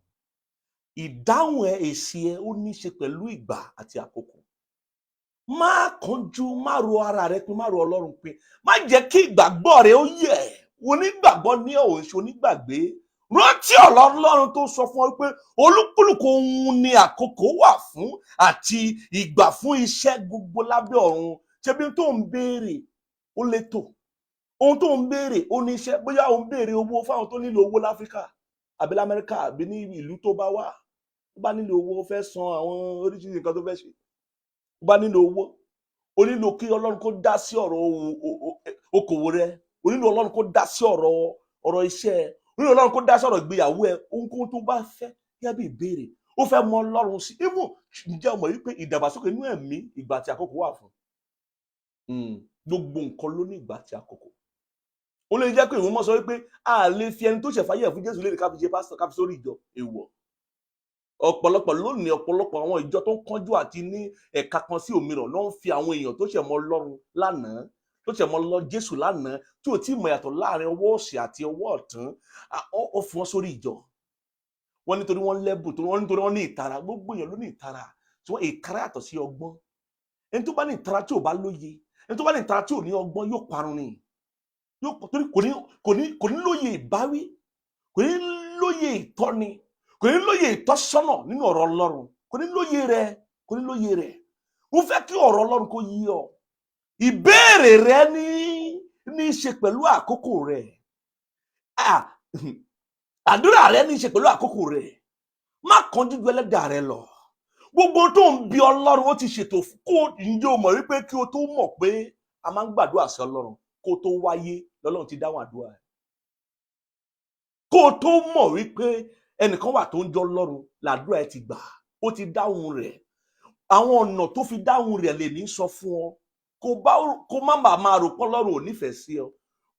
Ìdáhùn ẹ, èsì ẹ, ó ní í ṣe pẹ̀lú ìgbà àti àkókò. Má kánjú, má ro ara rẹ pin, má ro Ọlọ́run pin. Má jẹ́ kí ìgbàgbọ́ rẹ ó yẹ̀. Onígbàgbọ́ ní òun ṣe onígbàgbé. Rántí ọ̀rọ̀ Ọlọ́run tó sọ fún ọ pé olúkúlùkù ohun ni àkókò wà fún àti ìgbà fún iṣẹ́ gbogbo lábẹ́ ọ̀run. Ṣebí tó ń béèrè ó létò, ohun tó ń béèrè ó ní iṣẹ́. Bóyá ó ń béèrè owó fáwọn tó nílò owó láfíríkà àbí lamẹ́ríkà àbí ní ìlú tó bá wà, tó bá nílò owó, ó fẹ́ san àwọn oríṣiríṣi nǹkan tó fẹ́ ṣe, ó bá nílò owó, ó nílò kí Ọlọ́run kó dá sí ọ̀rọ̀ okòwò rẹ, ó nílò Ọlọ́run kó dá sí ọ̀rọ̀ iṣẹ́ ẹ, ó nílò Ọlọ́run kó dá sí ọ̀rọ̀ ìgbéyàwó ẹ, ohunkóhun tó bá fẹ́. Gẹ́gẹ́ bí ìbéèrè, ó fẹ́ mọ Ọlọ́run sí. Even, ǹjẹ́ o mọ̀ wípé ìdàgbàsókè inú ẹ̀mí, ìgbà àti àkókò wà fún? Gbogbo nǹkan ló ní ìgbà àti àkókò. Ó lè jẹ́ pé ìwé mọ́ sọ wípé a lè fi ẹni tó ṣẹ̀fáyẹ̀ fún Jésù lè ká fi ṣe pásítọ̀, ká fi sórí ìjọ. Èèwọ̀. Ọ̀pọ̀lọpọ̀ lónìí, ọ̀pọ̀lọpọ̀ àwọn ìjọ tó ń kánjú àti ní ẹ̀ka kan sí òmíràn ló ń fi àwọn èèyàn tó ṣẹ̀ mọ́ Ọlọ́run lánàá, tó ṣẹ̀ mọ́ lọ Jésù lánàá, tí ò tí ì mọ̀ yàtọ̀ láàrin ọwọ́ òsì àti ọwọ́ ọ̀tún, ó fi wọ́n sórí ìjọ. Wọ́n nítorí wọ́n lẹ́bùn, tó wọ́n nítorí wọ́n ní ìtara. Gbogbo èèyàn ló ní ìtara, tí wọ́n ìtara yàtọ̀ sí ọgbọ́n. Ẹni tó bá ní ìtara tí ò bá lóye, ẹni tó bá ní ìtara tí ò ní ọgbọ́n, yóò parun ni. Yóò torí kò ní lóye ìbáwí, kò ní lóye ìtọ́ni, kò ní lóye ìtọ́sọ́nà nínú ọ̀rọ̀ Ọlọ́run, kò ní lóye rẹ̀, kò ní lóye rẹ̀. Mo fẹ́ kí ọ̀rọ̀ Ọlọ́run kó yé ọ. Ìbéèrè rẹ ní í ṣe pẹ̀lú àkókò rẹ̀. Àdúrà rẹ ní í ṣe pẹ̀lú àkókò rẹ̀. Má kánjú ju ẹlẹ́dàá rẹ lọ. Gbogbo tó ń bi Ọlọ́run, ó ti ṣètò kó. Ǹjẹ́ o mọ̀ wípé kí o tó mọ̀ pé a máa ń gbàdúrà sí Ọlọ́run, kó tó wáyé lọ́lọ́run ti dáhùn àdúrà ẹ̀? Kó o tó mọ̀ wípé ẹnìkan wà tó ń jọ Ọlọ́run, làdúrà ẹ ti gbà, ó ti dáhùn rẹ̀. Àwọn ọ̀nà tó fi dáhùn rẹ̀ lè ní sọ fún ọ, kó má bàa máa rò pé Ọlọ́run ò nífẹ̀ẹ́ sí ọ,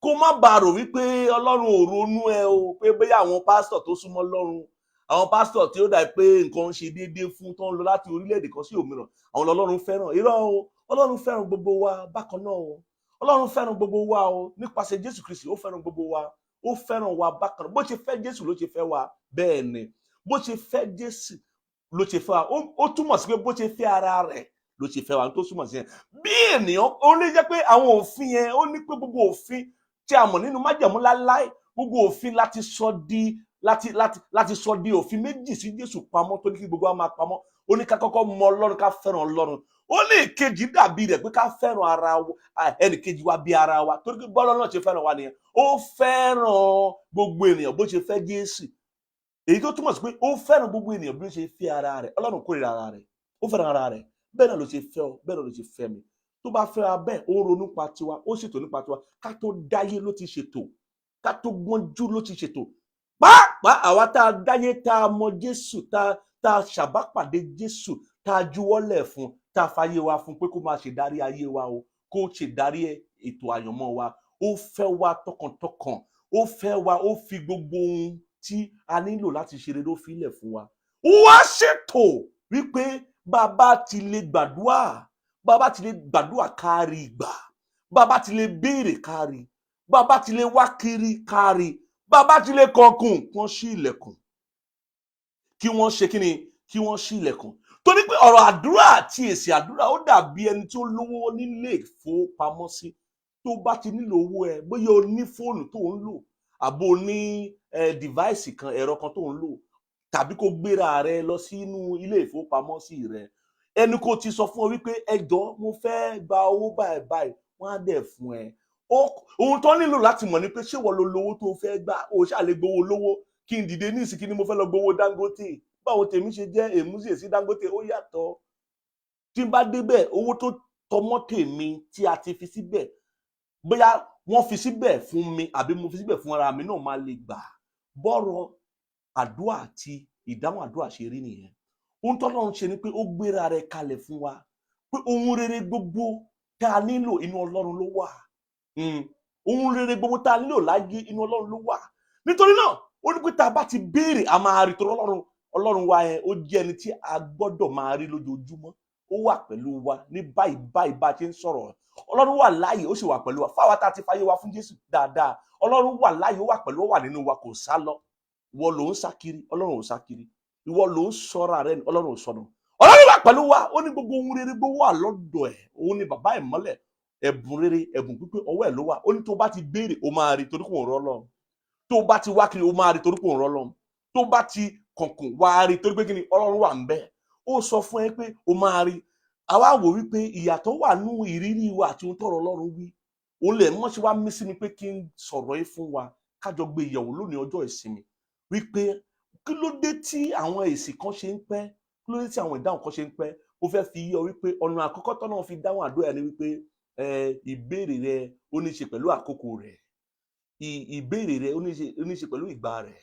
kó má bàa rò wípé Ọlọ́run ò ronú ẹ o, pé bóyá àwọn pásítọ̀ tó súnmọ́ Ọlọ́run, àwọn pásítọ̀ tí ó dà pé nǹkan ń ṣe déédéé fún, tó ń lọ láti orílẹ̀-èdè kan sí òmíràn, àwọn Ọlọ́run fẹ́ràn. Irọ́ o. Ọlọ́run fẹ́ràn gbogbo wa bákan náà o. Ọlọ́run fẹ́ràn gbogbo wa o. Nípasẹ̀ Jésù Kristi, ó fẹ́ràn gbogbo wa, ó fẹ́ràn wa bákan náà. Bó ṣe fẹ́ Jésù ló ṣe fẹ́ wa. Bẹ́ẹ̀ ni, bó ṣe fẹ́ Jésù ló ṣe fẹ́ wa. Ó túmọ̀ sí pé bó ṣe fẹ́ ara rẹ̀ ló ṣe fẹ́ wa, tó túmọ̀ sí yẹn. Bí ènìyàn, ó lè jẹ́ pé àwọn òfin yẹn, ó ní pé gbogbo òfin tí a mọ̀ nínú májẹ̀mú láláì, gbogbo òfin láti sọ di òfin méjì sí Jésù pamọ́, tó ní kí gbogbo wa máa pamọ́. Ó ní ká kọ́kọ́ mọ Ọlọ́run, ká fẹ́ràn Ọlọ́run. Ó ní ìkejì dàbí rẹ̀, pé ká fẹ́ràn ara wa, ẹnìkejì wa bí ara wa, torí pé bọ́lá náà ṣe fẹ́ràn wa nìyẹn. Ó fẹ́ràn gbogbo ènìyàn bó ṣe fẹ́ Jésù, èyí tó túmọ̀ sí pé ó fẹ́ràn gbogbo ènìyàn bí ó ṣe fẹ́ ara rẹ̀. Ọlọ́run kórìíra ara rẹ̀, ó fẹ́ràn ara rẹ̀. Bẹ́ẹ̀ náà ló ṣe fẹ́ ọ, bẹ́ẹ̀ náà ló ṣe fẹ́ mi. Tó bá fẹ́ wa bẹ́ẹ̀, ó ronú pa tiwa, ó ṣètò nípa tiwa. Ká tó dáyé ló ti ṣètò, ká tó gbọ́njú ló ti ṣètò. Pàápàá àwa tá a dáyé, tá a mọ Jésù, tá a ṣàbápàdé Jésù, tá a juwọ́lẹ̀ fún, tá a fàyè wa fún pé kó máa ṣèdarí ayé wa o, kó ṣèdarí ètò àyànmọ́ wa, ó fẹ́ wa tọkàntọkàn, ó fẹ́ wa. Ó fi gbogbo ohun tí a nílò láti ṣe rere, ó fi lẹ̀ fún wa. Ó wá ṣètò wípé bàbá ti lè gbàdúrà, bàbá ti lè gbàdúrà kárí ìgbà, bàbá ti lè béèrè kárí, bàbá ti lè wá kiri kárí, bàbá ti lè kọkùn, kán ṣí ilẹ̀kùn. Kí wọ́n ṣe kíni? Kí wọ́n ṣí ilẹ̀kùn. Torí pé ọ̀rọ̀ àdúrà àti èsì àdúrà, ó dàbí ẹni tí ó lówó nílé ìfowópamọ́sí. Tó bá ti nílò owó ẹ, bóyá o ní fóònù tó ń lò, àbò ní device kan, ẹ̀rọ kan tó ń lò, tàbí kó gbéra rẹ lọ sínú ilé ìfowópamọ́sí rẹ, ẹni kò ti sọ fún ọ wípé, "Ẹ jọ̀ọ́, mo fẹ́ gba owó báyìí báyìí," wọ́n á dẹ̀ fún ẹ. Ohun tó nílò láti mọ̀ ni pé ṣé wọ́n lo lówó tó fẹ́ gbà? O ṣáà lè gbowó lówó. Kí n dìde ní ìsìnkí ni mo fẹ́ lọ gbowó Dangote, báwo tèmi ṣe jẹ́ èmúsì sí Dangote? Ó yàtọ̀. Tí n bá débẹ̀, owó tó tọmọ́ tèmi tí a ti fi síbẹ̀, bóyá wọ́n fi síbẹ̀ fún mi àbí mo fi síbẹ̀ fún ara mi náà, máa lè gbà. Bọ́rọ̀ àdúrà àti ìdáhùn àdúrà ṣe rí nìyẹn. Ohun tọ́lọ́run ṣe ni pé ó gbéra rẹ̀ kalẹ̀ fún wa pé ohun rere gbogbo tá a nílò, inú Ọlọ́run ló wà. Ohun rere gbogbo tá a nílò láyé, inú Ọlọ́run ló wà. Nítorí náà, ó ní pé tá a bá ti béèrè, a máa rí, torí Ọlọ́run wa yẹn, ó jẹ́ ẹni tí a gbọ́dọ̀ máa rí lójoojúmọ́. Ó wà pẹ̀lú wa ní báyìí báyìí bá a ṣe ń sọ̀rọ̀. Ọlọ́run wà láàyè, ó sì wà pẹ̀lú wa. Fáwa tá a ti fayé wa fún Jésù dáadáa, Ọlọ́run wà láàyè, ó wà pẹ̀lú, ó wà nínú wa, kò sá lọ. Ìwọ ló ń sá kiri, Ọlọ́run ò sá kiri. Ìwọ ló ń sọra rẹ, Ọlọ́run ò sọnù. Ọlọ́run wà pẹ̀lú wa. Ó ní gbogbo ohun rere gbogbo wà lọ́dọ̀ ẹ̀. Òun ni bàbá ìmọ́lẹ̀. Ẹ̀bùn rere, ẹ̀bùn pípé, ọwọ́ ẹ̀ ló wà. Ó ní tó bá ti béèrè, ó máa rí, torí kò ń rọ́ lọ́run. Tó bá ti wá kiri, ó máa rí, torí kò ń rọ́ lọ́run. Tó bá ti kànkùn, wá rí, torí pé kí ni? Ọlọ́run wà ń bẹ̀. Ó sọ fún ẹ pé ó máa rí. Àwa wò wípé ìyàtọ̀ wà nú ìrírí wa àti ohun tọ́rọ̀ Ọlọ́run wí. Òun lè mọ́ ṣe wá mí sí mi pé kí n sọ̀rọ̀ yìí fún wa, kájọ gbé ìyẹ̀wò lónìí ọjọ́ ìsinmi, wípé kí ló dé tí àwọn èsì kan ṣe ń pẹ́? Kí ló dé tí àwọn ìdáhùn kan ṣe ń pẹ́? Mo fẹ́ fi yé ọ wípé ọ̀nà àkọ́kọ́ tọ́nà fi dáhùn àdúrà ni wípé ìbéèrè rẹ, ó ní í ṣe pẹ̀lú àkókò rẹ̀. Ìbéèrè rẹ, ó ní í ṣe pẹ̀lú ìgbà rẹ̀.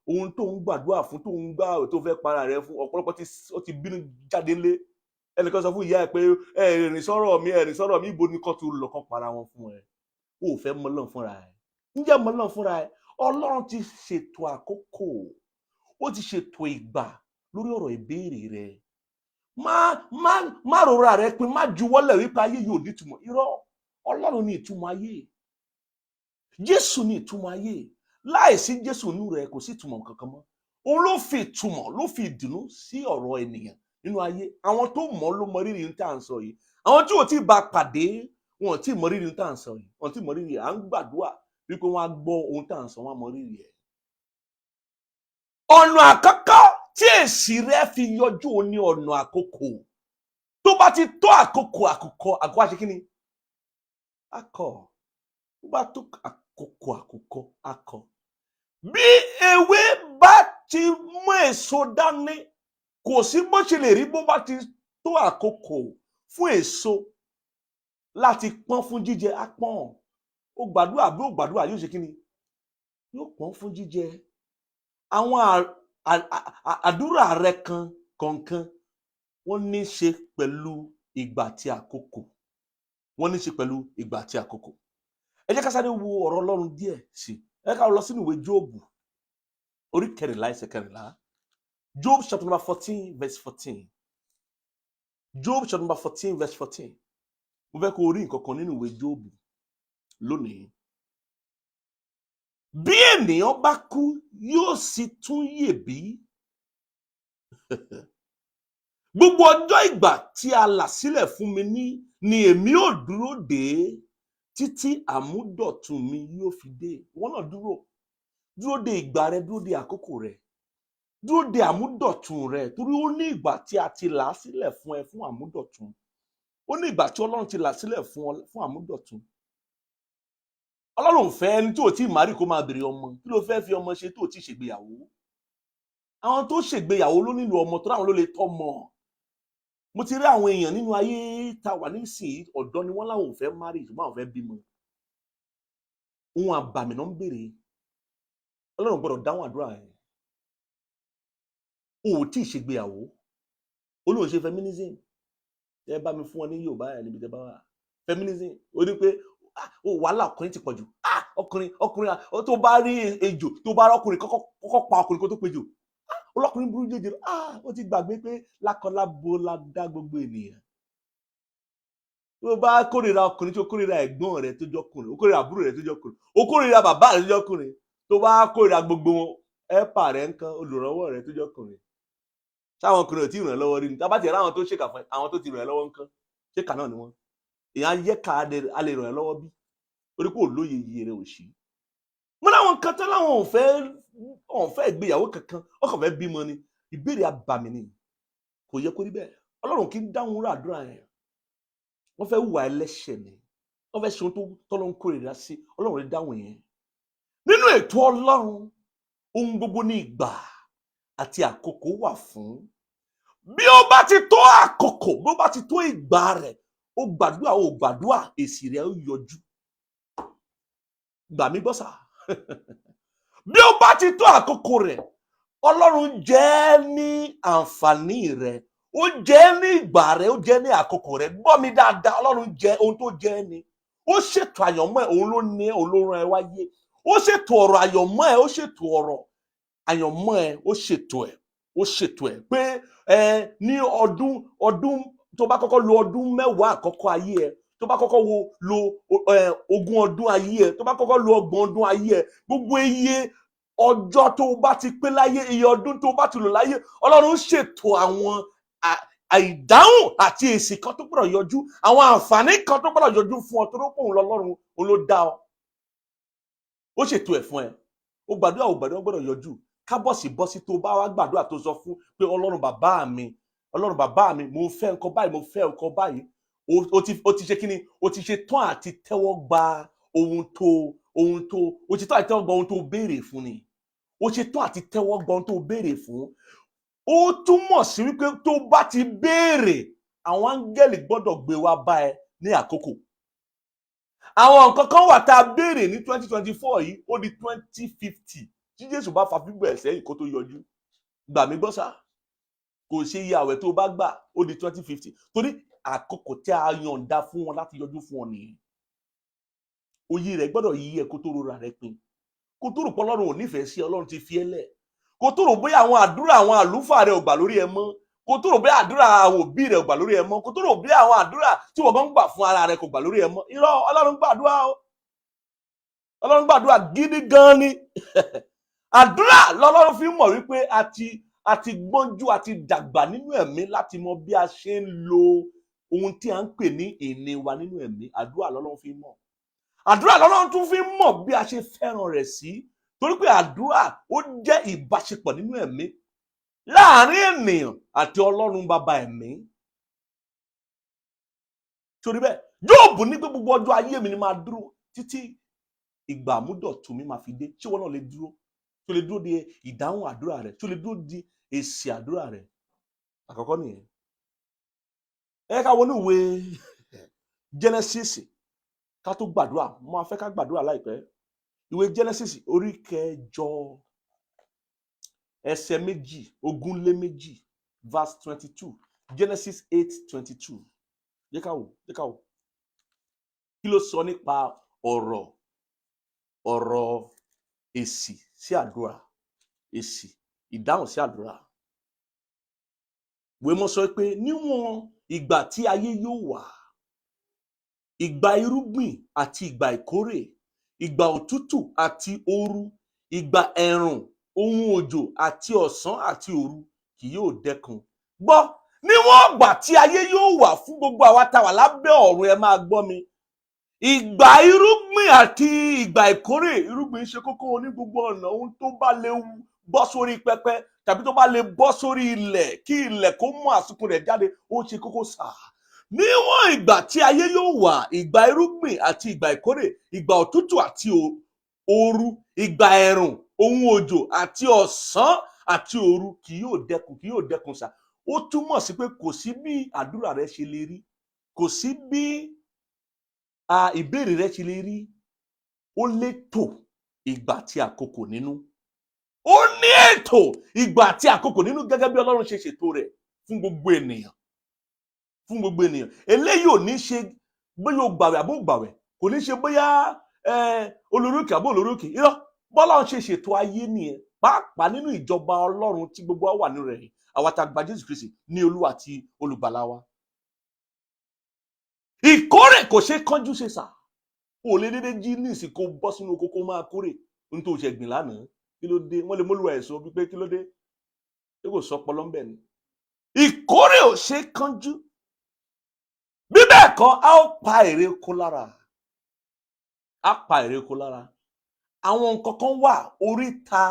Ohun tó ń gbàdúrà fún, tó ń gbà tó fẹ́ para rẹ fún, ọ̀pọ̀lọpọ̀ tí ó ti bínú jáde lé. Ẹnìkan sọ fún ìyá ẹ pé ẹ rìn sọ́rọ̀ mi, ẹ rìn sọ́rọ̀ mi, ibo ni kò tó lọ kán para wọn fún ẹ. O ò fẹ́ mọ Ọlọ́run fúnra ẹ. Ǹjẹ́ mọ Ọlọ́run fúnra ẹ? Ọlọ́run ti ṣètò àkókò, ó ti ṣètò ìgbà lórí ọ̀rọ̀ ìbéèrè rẹ. Má rora rẹ pin, má juwọ́lẹ̀ wípé ayé yóò nítumọ̀. Irọ́, Ọlọ́run ní ìtumọ̀ ayé, Jésù ní ìtumọ̀ ayé. Láìsí Jésù nínú rẹ, kò sí ìtumọ̀ kankan mọ́. Òun ló fi ìtumọ̀, ló fi ìdùnnú sí ọ̀rọ̀ ènìyàn nínú ayé. Àwọn tó mọ̀ ló mọ rírì tá à ń sọ yìí. Àwọn tí ò tí ì bá pàdé, wọn ò tí ì mọ rírì tá à ń sọ yìí, wọn ò tí ì mọ rírì. À ń gbàdúrà wípé wọn á gbọ́ ohun tá à ń sọ, wọn á mọ rírì ẹ̀. Ọ̀nà àkọ́kọ́ tí èsì rẹ fi yọjú òun ní ọ̀nà àkókò. Tó bá ti tó àkókò, àkókò àkókò àṣẹ kí ni akọ. Tó bá tó àkókò, àkókò akọ. Bí ewé bá ti mú èso dání, kò sí bó ṣe lè rí, bó bá ti tó àkókò fún èso láti pọ́n fún jíjẹ, á pọ́n. Ó gbàdúrà bí ó gbàdúrà, yóò ṣe kí ni? Yóò pọ́n fún jíjẹ. Àwọn àdúrà rẹ kan kọ̀ọ̀kan, wọ́n ní í ṣe pẹ̀lú ìgbà àti àkókò. Wọ́n ní í ṣe pẹ̀lú ìgbà àti àkókò. Ẹ jẹ́ ká sáré wo ọ̀rọ̀ Ọlọ́run díẹ̀ sí i. Ẹ ká lọ sínú ìwé Jóòbù, orí 14, ẹsẹ̀ 14. Job chapter number 14 verse 14. Job chapter number 14 verse 14. Mo fẹ́ kó o rí nǹkan kan nínú ìwé Jóòbù lónìí. Bí ènìyàn bá kú, yóò sì tún yè bí? Gbogbo ọjọ́ ìgbà tí a là sílẹ̀ fún mi ní èmi ò dúró dè é títí àmúdọ̀tun mi yóò fi dé. Wọ́n náà dúró, dúró de ìgbà rẹ, dúró de àkókò rẹ, dúró de àmúdọ̀tun rẹ, torí ó ní ìgbà tí a ti là á sílẹ̀ fún ẹ fún àmúdọ̀tun. Ó ní ìgbà tí Ọlọ́run ti là sílẹ̀ fún ọ fún àmúdọ̀tun. Ọlọ́run ò fẹ́ ẹni tí ò tí ì marry kó máa béèrè ọmọ. Kí ló fẹ́ fi ọmọ ṣe tó ò tí ì ṣègbéyàwó? Àwọn tó ṣègbéyàwó ló nílò ọmọ, tó ráwọn ló lè tọ́mọ. Mo ti rí àwọn èèyàn nínú ayé tá a wà nísìnyí, ọ̀dọ́ ni wọ́n, láwọn ò fẹ́ marry, ṣùgbọ́n àwọn fẹ́ bímọ. Ohun àbàmì náà ń béèrè. Ọlọ́run gbọ́dọ̀ dáhùn àdúrà ẹ̀. O ò tí ì ṣègbéyàwó, ó lóun ṣe feminism. Ẹ bá mi fún ọ ní Yorùbá ẹ níbi tẹ bá wà. Feminism, ó ní pé, ah, ó wàhálà ọkùnrin ti pọ̀ jù. Ah, ọkùnrin, ọkùnrin, ah, tó bá rí ejò, tó bá rí ọkùnrin, kọ́kọ́ kọ́kọ́ pa ọkùnrin kó tó pejò. Ah, ọlọ́kùnrin burú jẹjẹrẹ. Ah, ó ti gbàgbé pé lákọlábo la dá gbogbo ènìyàn. Tó bá kórìíra ọkùnrin, tó kórìíra ẹ̀gbọ́n rẹ̀ tó jọkùnrin, ó kórìíra àbúrò rẹ̀ tó jọkùnrin, ó kórìíra bàbá rẹ̀ tó jọkùnrin, tó bá kórìíra gbogbo wọn, ẹ̀pà rẹ̀ ń kan olùrànwọ́ rẹ̀ tó jọkùnrin. Sáwọn ọkùnrin ò tí ì ràn ẹ́ lọ́wọ́ rí ni? Tá bá ti rí àwọn tó ṣèkà fún ẹ, àwọn tó ti ràn ẹ́ lọ́wọ́ ń kan, ṣèkà náà ni wọ́n. Èèyàn yẹ ká a lè ràn ẹ́ lọ́wọ́ bí orí kò lóye iye rẹ̀ ò sí. Mo láwọn kan tán láwọn ò fẹ́ ìgbéyàwó kankan, ọkàn fẹ́ bímọ ni. Ìbéèrè abàmì ni, kò yẹ kó rí bẹ́ẹ̀. Ọlọ́run kì í dáhùn rà àdúrà yẹn. Wọ́n fẹ́ hùwà ẹlẹ́ṣẹ̀ ni, wọ́n fẹ́ ṣe ohun tó tọ́lọ́run kórìíra sí. Ọlọ́run rí dáhùn yẹn. Nínú ètò Ọlọ́run, ohun gbogbo ní ìgbà àti àkókò wà fún. Bí ó bá ti tó àkókò, bí ó bá ti tó ìgbà rẹ̀, ó gbàdúrà, ó gbàdúrà, èsì rẹ̀ ó yọjú. Gbà mí gbọ́ sà, bí ó bá ti tó àkókò rẹ̀, Ọlọ́run jẹ́ ní àǹfààní rẹ̀, ó jẹ́ ní ìgbà rẹ̀, ó jẹ́ ní àkókò rẹ̀. Gbọ́ mi dáadáa, Ọlọ́run jẹ́ ohun tó jẹ́ ni. Ó ṣètò àyànmọ́ ẹ̀, òun ló ní, òun ló rán ẹ wáyé. Ó ṣètò ọ̀rọ̀ àyànmọ́ ẹ̀, ó ṣètò ọ̀rọ̀ àyànmọ́ ẹ̀, ó ṣètò ẹ̀ pé ẹ ní ọdún tó bá kọ́kọ́ lo ọdún 10 àkọ́kọ́ ayé ẹ, tó bá kọ́kọ́ wo lo 20 ọdún ayé ẹ, tó bá kọ́kọ́ lo 30 ọdún ayé ẹ, gbogbo iye ọjọ́ tó bá ti pé láyé, iye ọdún tó bá ti lò láyé, Ọlọ́run ṣètò àwọn àìdáhùn àti èsì kan tó gbọ́dọ̀ yọjú, àwọn àǹfààní kan tó gbọ́dọ̀ yọjú fún ọ, torí pé òun lọ́lọ́run, òun ló dá ọ. Ó ṣètò ẹ̀ fún ẹ. Ó gbàdúrà, ó gbàdúrà, ó gbọ́dọ̀ yọjú. Kábọ̀sì bọ́sí tó bá wá gbàdúrà, tó sọ fún pé, "Ọlọ́run bàbá mi, Ọlọ́run bàbá mi, mo fẹ́ nǹkan báyìí, mo fẹ́ nǹkan báyìí," o ti ṣe kíni? O ti ṣe tán àti tẹ́wọ́ gba ohun tó o ti tán àti tẹ́wọ́ gba ohun tó béèrè fún ni. O ṣe tán àti tẹ́wọ́ gba ohun tó béèrè fún. Ó túmọ̀ sí wípé tó bá ti béèrè, àwọn áńgẹ́lì gbọ́dọ̀ gbé wá bá ẹ ní àkókò. Àwọn nǹkan kan wà tá a béèrè ní 2024 yìí, ó di 2050. Tí Jésù bá fa bíbọ̀ ẹ̀ sẹ́yìn kó tó yọjú, gbà mí gbọ́ sá, kò ṣe iye àwẹ̀ tó bá gbà ó di 2050, torí àkókò tí a yọ̀ǹda fún wọn láti yọjú fún ọ nìyẹn. Òye rẹ̀ gbọ́dọ̀ yí ẹ kó tó rora rẹ pin, kó tó rò pé Ọlọ́run ò nífẹ̀ẹ́ sí, Ọlọ́run ti fi ẹ́ lẹ̀, kó tó rò bóyá àwọn àdúrà àwọn àlùfáà rẹ ò gbà lórí ẹ mọ́, kó tó rò bóyá àdúrà àwọn òbí rẹ ò gbà lórí ẹ mọ́, kó tó rò bóyá àwọn àdúrà tí wọ́n gan gbà fún ara rẹ kò gbà lórí ẹ mọ́. Irọ́, Ọlọ́run gbàdúrà o. Ọlọ́run gbàdúrà gidi gan ni. Àdúrà lọ́lọ́run fi mọ̀ wípé a ti gbọ́njú, a ti dàgbà nínú ẹ̀mí láti mọ bí a ṣe ń lo ohun tí a ń pè ní ìní wa nínú ẹ̀mí. Àdúrà lọ́lọ́run fi mọ̀. Àdúrà lọ́lọ́run tún fi mọ̀ bí a ṣe fẹ́ràn rẹ̀ sí, torí pé àdúrà, ó jẹ́ ìbáṣepọ̀ nínú ẹ̀mí láàárín ènìyàn àti Ọlọ́run bàbá ẹ̀mí. Torí bẹ́ẹ̀, Jóòbù ní pé gbogbo ọjọ́ ayé mi ni máa dúró títí ìgbà àmúdọ̀tun mi máa fi dé. Ṣé wọn náà lè dúró? Tó lè dúró de ìdáhùn àdúrà rẹ? Tó lè dúró de èsì àdúrà rẹ? Àkọ́kọ́ nìyẹn. Ẹ ká wọnú ìwé Genesis ká tó gbàdúrà. Mo máa fẹ́ ká gbàdúrà láìpẹ́. Ìwé Genesis orí kẹjọ, ẹsẹ̀ 22, verse 22. Genesis 8:22. Jẹ́ ká wò, jẹ́ ká wò kí ló sọ nípa ọ̀rọ̀ èsì sí àdúrà, èsì ìdáhùn sí àdúrà. Ìwé mọ́ sọ pé níwọ̀n ìgbà tí ayé yóò wà, ìgbà irúgbìn àti ìgbà ìkórè, ìgbà òtútù àti ooru, ìgbà ẹ̀rùn ohun òjò àti ọ̀sán àti òru kì yóò dẹ́kun. Gbọ́, níwọ̀n ìgbà tí ayé yóò wà fún gbogbo àwa tá a wà lábẹ́ ọ̀run, ẹ máa gbọ́ mi, ìgbà irúgbìn àti ìgbà ìkórè. Irúgbìn ṣe kókó ní gbogbo ọ̀nà. Ohun tó bá lè bọ́ sórí pẹpẹ tàbí tó bá lè bọ́ sórí ilẹ̀, kí ilẹ̀ kó mú àsùnkún rẹ̀ jáde, ó ṣe kókó sáà. Níwọ̀n ìgbà tí ayé yóò wà, ìgbà irúgbìn àti ìgbà ìkórè, ìgbà òtútù àti ooru, ìgbà ẹ̀rùn ohun òjò àti ọ̀sán àti òru kì yóò dẹ́kun, kì yóò dẹ́kun sà. Ó túmọ̀ sí pé kò sí bí àdúrà rẹ ṣe lè rí, kò sí bí ìbéèrè rẹ ṣe lè rí, ó létò ìgbà àti àkókò nínú. Ó ní ètò ìgbà àti àkókò nínú, gẹ́gẹ́ bí Ọlọ́run ṣe ṣètò rẹ̀ fún gbogbo ènìyàn, fún gbogbo ènìyàn. Eléyìí ò ní ṣe bóyá o gbàwẹ̀ àbó gbàwẹ̀, kò ní ṣe bóyá olóríòkè àbó olóríòkè. Irọ́, bọ́lá ń ṣe ṣètò ayé nìyẹn, pàápàá nínú ìjọba Ọlọ́run tí gbogbo wa wà nínú rẹ̀ yìí, àwa tá a gba Jésù Kristi ní Olúwa àti Olùgbàlà wa. Ìkórè kò ṣe kánjú ṣe sà. O lè dédé jí ní ìsìnkú, bọ́ sínú oko, kó máa kórè ohun tó ṣe gbìn lánàá. Kí ló dé? Wọ́n lè mólúwa ẹ̀ sọ wípé kí ló dé? Ṣé kò sọ ọpọlọ ń bẹ̀ ni? Ìkórè ò ṣe kánjú. Bí bẹ́ẹ̀ kọ́, a ó pa èrè oko lára, a pa èrè oko lára. Àwọn nǹkan kan wà, oríta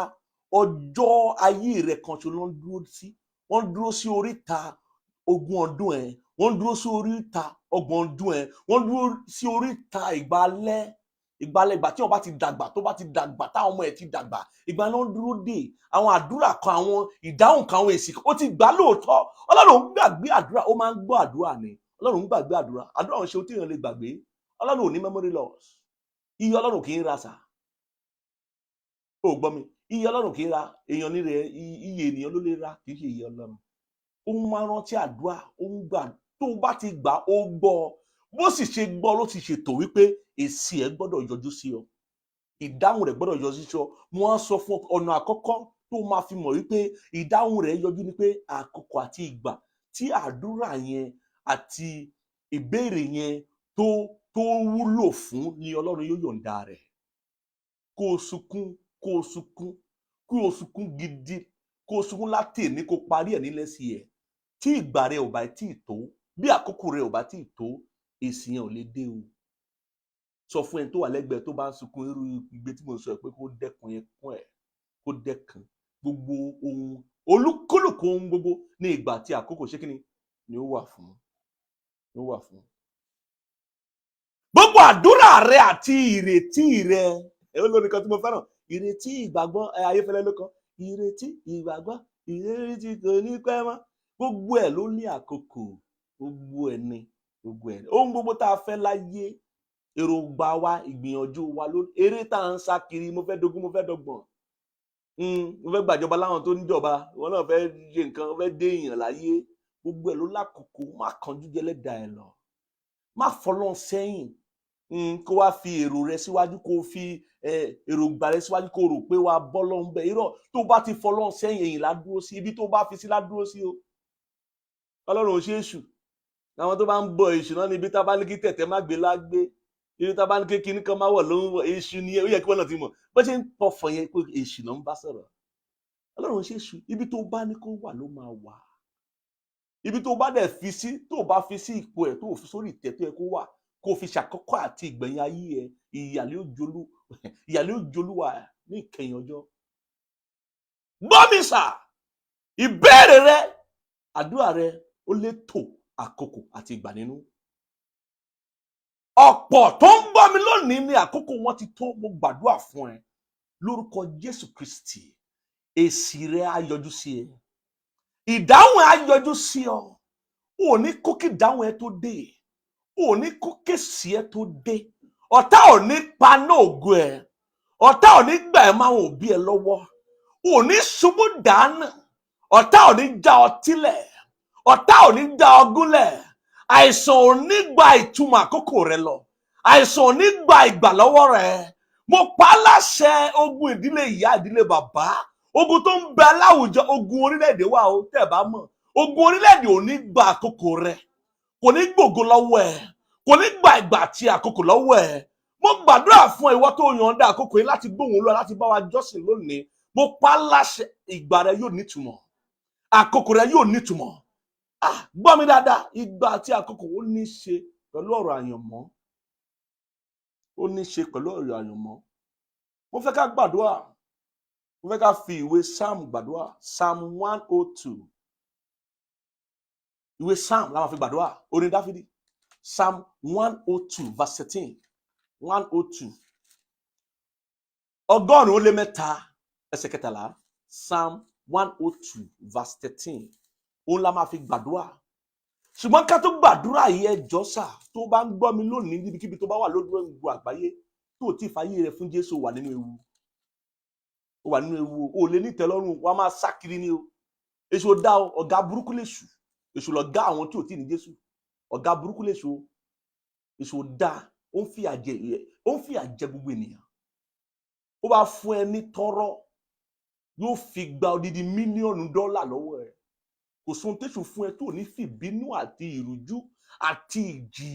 ọjọ́ ayé rẹ̀ kan ṣo ló ń dúró sí. Wọ́n dúró sí oríta 20 ọdún ẹ̀, wọ́n dúró sí oríta 30 ọdún ẹ̀, wọ́n dúró sí oríta ìgbà alẹ́, ìgbà alẹ́, ìgbà tí wọ́n bá ti dàgbà, tó bá ti dàgbà, táwọn ọmọ ẹ̀ ti dàgbà, ìgbà náà ń dúró dè àwọn àdúrà kan, àwọn ìdáhùn kan, àwọn èsì kan. Ó ti gbà lóòótọ́. Ọlọ́run ń gbàgbé àdúrà? Ó máa ń gbọ́ àdúrà ni. Ọlọ́run ń gbàgbé àdúrà? Àdúrà òun ṣe ohun tí èèyàn lè gbàgbé. Ọlọ́run ò ní memory loss. Iye Ọlọ́run kì í ra sà. Ó gbọ́ mi, iye Ọlọ́run kì í ra. Èèyàn ní rẹ̀, iye ènìyàn ló lè ra, kì í ṣe iye Ọlọ́run. Ó máa ń rántí àdúrà, ó ń gbà. Tó bá ti gbà, ó gbọ́. Bó sì ṣe gbọ́ ló ti ṣètò wípé èsì ẹ̀ gbọ́dọ̀ yọjú sí ọ, ìdáhùn rẹ̀ gbọ́dọ̀ yọjú sí ọ. Mo á sọ fún ọ, ọ̀nà àkọ́kọ́ tó máa fi mọ̀ wípé ìdáhùn rẹ̀ yọjú ni pé àkókò àti ìgbà tí àdúrà yẹn àti ìbéèrè yẹn tó wúlò fún ni Ọlọ́run yóò yọ̀ǹda rẹ̀. Kó o sunkún, kó o sunkún, kó o sunkún gidi, kó o sunkún láti èní, kó o parí ẹ̀ nílẹ̀ sí ẹ̀, tí ìgbà rẹ̀ ò bá tí ì tó, bí àkókò rẹ̀ ò bá tí ì tó, èsì yẹn ò lè dé o. Sọ fún ẹni tó wà lẹ́gbẹ̀ẹ́ tó bá ń sunkún irú igbe tí mo sọ pé kó dẹ́kun ẹkún ẹ̀, kó dẹ́kun. Gbogbo ohun, olúkúlùkù ohun gbogbo ní ìgbà tí àkókò ṣé kíni ni ó wà fún, ni ó wà fún. Gbogbo àdúrà rẹ àti ìrètí rẹ, ẹ ó lórí kan tí mo fẹ́ràn, ìrètí ìgbàgbọ́ ẹ, Ayéfẹ́lẹ́ ló kọ ìrètí ìgbàgbọ́, ìrètí kò ní pẹ́ mọ́. Gbogbo ẹ̀ ló ní àkókò. Gbogbo ẹ̀ ni, gbogbo ẹ̀, ohun gbogbo tá a fẹ́ láyé, èròǹgbà wa, ìgbìyànjú wa ló eré tá à ń sá kiri, mo fẹ́ dogun, mo fẹ́ dọgbọ̀n. Mo fẹ́ gbàjọba láwọn tó ń jọba, ìwọ náà fẹ́ ṣe nǹkan, o fẹ́ dé èèyàn láyé. Gbogbo ẹ̀ ló lákòókò. Má kánjú jẹ́lẹ́dàá ẹ̀ lọ, má fọlọ́n sẹ́yìn, kó wá fi èrò rẹ síwájú, kó fi èròǹgbà rẹ síwájú, kó rò pé wàá bọ́ lọ́hún bẹ́ẹ̀. Irọ́. Tó bá ti fọlọ́n sẹ́yìn, èyìn lá dúró sí. Ibi tó bá fi sí lá dúró sí o. Ọlọ́run ò ṣe èṣù. Àwọn tó bá ń bọ èṣù náà, níbi tá a bá ní kí tẹ̀tẹ̀ má gbé lágbé, ibi tá a bá ní kí kinní kan má wọ̀ ló ń wọ̀. Èṣù ni. Ó yẹ kí wọ́n náà ti mọ̀ bó ṣe ń pọ̀fọ̀ yẹn pé èṣù náà ń bá sọ̀rọ̀. Ọlọ́run ò ṣe èṣù. Ibi tó bá ní kó wà ló máa wà. Ibi tó bá dẹ̀ fi sí, tó bá fi sí ipò ẹ̀, tó fi sórí ìtẹ́ tó yẹ kó wà, kó fi ṣàkọ́kọ́ àti ìgbẹ̀yìn ayé ẹ̀, ìyàlẹ́ òjolúwa ní ìkẹyìn ọjọ́. Gbọ́ mi sà, ìbéèrè rẹ, àdúrà rẹ, ó lè tó àkókò àti ìgbà nínú. Ọ̀pọ̀ tó ń gbọ́ mi lónìí ní àkókò wọn ti tó. Mo gbàdúrà fún ẹ lórúkọ Jésù Kristi, èsì rẹ á yọjú sí ẹ, ìdáhùn á yọjú sí ọ. Ò ní kó kí ìdáhùn ẹ tó dé, ò ní kó kéṣì ẹ tó dé. Ọ̀tá ò ní paná ògo ẹ, ọ̀tá ò ní gbà ẹ máa òbí ẹ lọ́wọ́, ò ní ṣubú dànù, ọ̀tá ò ní já ọ tílẹ̀, ọ̀tá ò ní dá ọ gúnlẹ̀, àìsàn ò ní gba ìtumọ̀ àkókò rẹ lọ, àìsàn ò ní gba ìgbà lọ́wọ́ rẹ. Mo pa á láṣẹ, ogun ìdílé ìyá, ìdílé bàbá, ogun tó ń bẹ láwùjọ, ogun orílẹ̀-èdè wa o, tẹ́ ẹ bá mọ̀, ogun orílẹ̀-èdè ò ní gba àkókò rẹ, kò ní gbògo lọ́wọ́ ẹ, kò ní gba ìgbà àti àkókò lọ́wọ́ ẹ. Mo gbàdúrà fún ìwọ tó yọ̀ǹda àkókò yìí láti gbóhùn lọ, láti bá wa jọ́sìn lónìí. Mo pa á láṣẹ, ìgbà rẹ yóò nítumọ̀, àkókò rẹ yóò nítumọ̀. Ah, gbọ́ mi dáadáa, ìgbà àti àkókò, ó ní í ṣe pẹ̀lú ọ̀rọ̀ àyànmọ́, ó ní í ṣe pẹ̀lú ọ̀rọ̀ àyànmọ́. Mo fẹ́ ká gbàdúrà, mo fẹ́ ká fi ìwé Psalm gbàdúrà, Psalm 102. Ìwé Psalm la máa fi gbàdúrà, orin Dáfídì, Psalm 102 verse 13, 102, 103 ẹsẹ̀ 13, Psalm 102 verse 13, òun la máa fi gbàdúrà. Ṣùgbọ́n ká tó gbàdúrà yìí, ẹ jọ̀ọ́ sà, tó bá ń gbọ́ mi lónìí, níbikíbi tó bá wà lójú gbogbo àgbáyé, tó ò tí ì fàyè rẹ fún Jésù, wà nínú ewu, ó wà nínú ewu. O ò lè ní ìtẹ́lọ́rùn, wàá máa sá kiri ni o. Èṣù dá o, ọ̀gá burúkú lè ṣù. Èṣù lọ̀gá àwọn tí ò tí ì ní Jésù. Ọ̀gá burúkú lè ṣù o. Èṣù dá, ó ń fìyà jẹ gbogbo ènìyàn. Ó bá fún ẹ ní tọ́rọ́, yóò fi gba odidi mílíọ̀nù dọ́là lọ́wọ́ ẹ. Kò sóhun tẹ́sù fún ẹ tó ní fìbínú àti ìrújú àti ìjì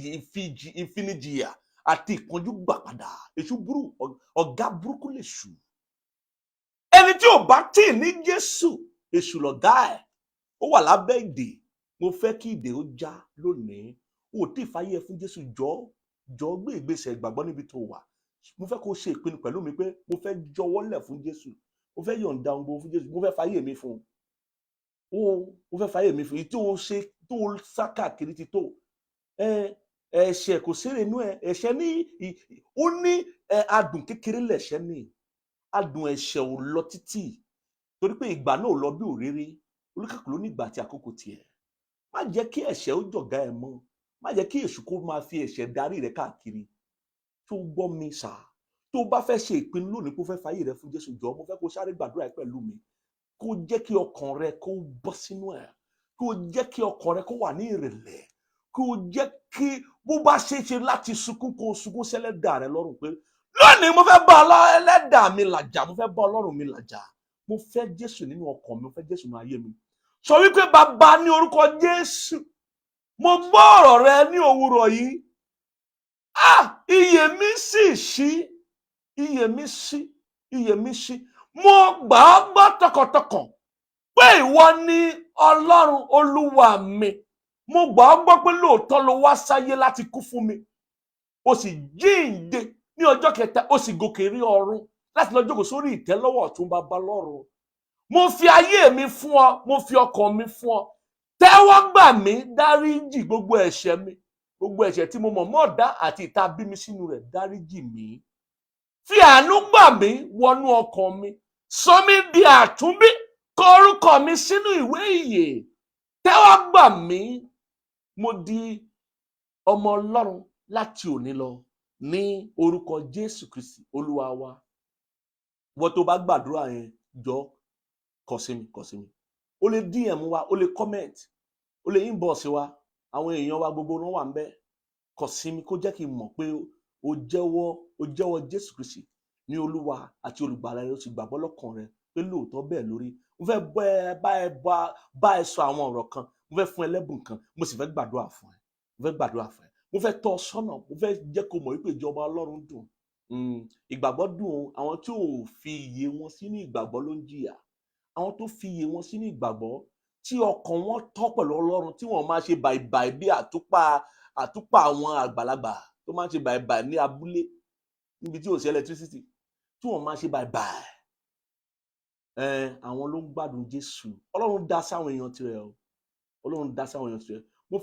ìfinijìyà àti ìpọ́njú gbà padà. Èṣù burú, ọ̀gá burúkú lè ṣù. Ẹni tí ò bá tí ì ní Jésù, èṣù lọ̀gá ẹ̀, ó wà lábẹ́ ìdè. Mo fẹ́ kí ìdè ó já lónìí. O ò tí ì fàyè ẹ fún Jésù, jọ jọ, gbé ìgbésẹ̀ ìgbàgbọ́ níbi tó wà. Mo fẹ́ kó o ṣe ìpinnu pẹ̀lú mi pé mo fẹ́ jọwọ́lẹ̀ fún Jésù, mo fẹ́ yọ̀ǹda ohun gbogbo fún Jésù, mo fẹ́ fàyè mi fún un o, mo fẹ́ fàyè mi fún un. Èyí tó o ṣe tó o sá káàkiri ti tó ẹ. Ẹ̀ṣẹ̀ kò sérè inú ẹ. Ẹ̀ṣẹ̀ ní ó ní ẹ adùn kékeré lẹ̀ṣẹ̀ ní. Adùn ẹ̀ṣẹ̀ ò lọ títì, torí pé ìgbà náà ò lọ bí òréré. Olúkàkú ló ní ìgbà àti àkókò tiẹ̀. Má jẹ́ kí ẹ̀ṣẹ̀ ó jọ̀gá ẹ mọ́, má jẹ́ kí èṣù kó máa fi ẹ̀ṣẹ̀ darí rẹ káàkiri. Tó gbọ́ mi sà, tó bá fẹ́ ṣe ìpinnu lónìí kó fẹ́ fàyè rẹ fún Jésù, jọ̀ọ́, mo fẹ́ kó sáré gbàdúrà yìí pẹ̀lú mi, kó jẹ́ kí ọkàn rẹ kó bọ́ sínú ẹ̀, kó jẹ́ kí ọkàn rẹ kó wà ní ìrẹ̀lẹ̀, kó jẹ́ kí bó bá ṣe é ṣe láti sunkún, kó sunkún sẹ́lẹ̀dà rẹ lọ́rùn pé lónìí mo fẹ́ bá ẹlẹ́dàá mi làjà, mo fẹ́ bá Ọlọ́run mi làjà, mo fẹ́ Jésù nínú ọkàn mi, mo fẹ́ Jésù nínú ayé mi. Sọ wípé, "Bàbá, ní orúkọ Jésù, mo gbọ́ ọ̀rọ̀ rẹ ní òwúrọ̀ yìí. Ah, iyè mi sì ṣí, iyè mi ṣí, iyè mi ṣí. Mo gbà á gbọ́ tọkàntọkàn pé ìwọ ni Ọlọ́run Olúwa mi. Mo gbà á gbọ́ pé lóòótọ́ ló wá sáyé láti kú fún mi, o sì jíǹde ní ọjọ́ kẹta, o sì gòkè rí ọ̀run láti lọ jókòó sórí ìtẹ́ lọ́wọ́ ọ̀tún Bàbá lọ́run. Mo fi ayé mi fún ọ, mo fi ọkàn mi fún ọ. Tẹ́wọ́ gbà mí, dáríjì gbogbo ẹ̀ṣẹ̀ mi, gbogbo ẹ̀ṣẹ̀ tí mo mọ̀ mọ́ dá àti ìta bí mi sínú rẹ̀. Dáríjì mí, fi àánú gbà mí wọnú ọkàn mi, sọ mí di àtúnbí, kọ orúkọ mi sínú ìwé ìyè. Tẹ́wọ́ gbà mí, mo di ọmọ Ọlọ́run láti òní lọ, ní orúkọ Jésù Kristi Olúwa wa." Wọ́n tó bá gbàdúrà yẹn. Jọ, kọ sí mi, kọ sí mi. O lè DM wa, o lè comment, o lè inbox wa. Àwọn èèyàn wa gbogbo wọn wà ń bẹ. Kọ sí mi kó jẹ́ kí n mọ̀ pé o jẹ́wọ́ Jésù Kristi ní Olúwa àti Olùgbàlà rẹ, o sì gbàgbọ́ lọ́kàn rẹ pé lóòótọ́ bẹ́ẹ̀ lórí. Mo fẹ́ bọ́ ẹ bá ẹ bá bá ẹ sọ àwọn ọ̀rọ̀ kan, mo fẹ́ fún ẹ lẹ́bùn kan, mo sì fẹ́ gbàdúrà fún ẹ. Mo fẹ́ gbàdúrà fún ẹ, mo fẹ́ tọ́ ọ sọ́nà, mo fẹ́ jẹ́ kó mọ̀ wípé ìjọba Ọlọ́run dùn. Ìgbàgbọ́ dùn o. Àwọn tí ò fi iyè wọn sínú ìgbàgbọ́ ló ń jìyà. Àwọn tó fi iyè wọn sínú ìgbàgbọ́, tí ọkàn wọn tọ́ pẹ̀lú Ọlọ́run, tí wọ́n máa ṣe bàìbàì bí àtúpà àtúpà àwọn àgbàlagbà tó máa ń ṣe bàìbàì ní abúlé níbi tí ò sí electricity, tí wọ́n máa ṣe bàìbàì, àwọn ló ń gbádùn Jésù. Ọlọ́run dá sáwọn èèyàn tirẹ̀ o. Ọlọ́run dá sáwọn èèyàn tirẹ̀. Mo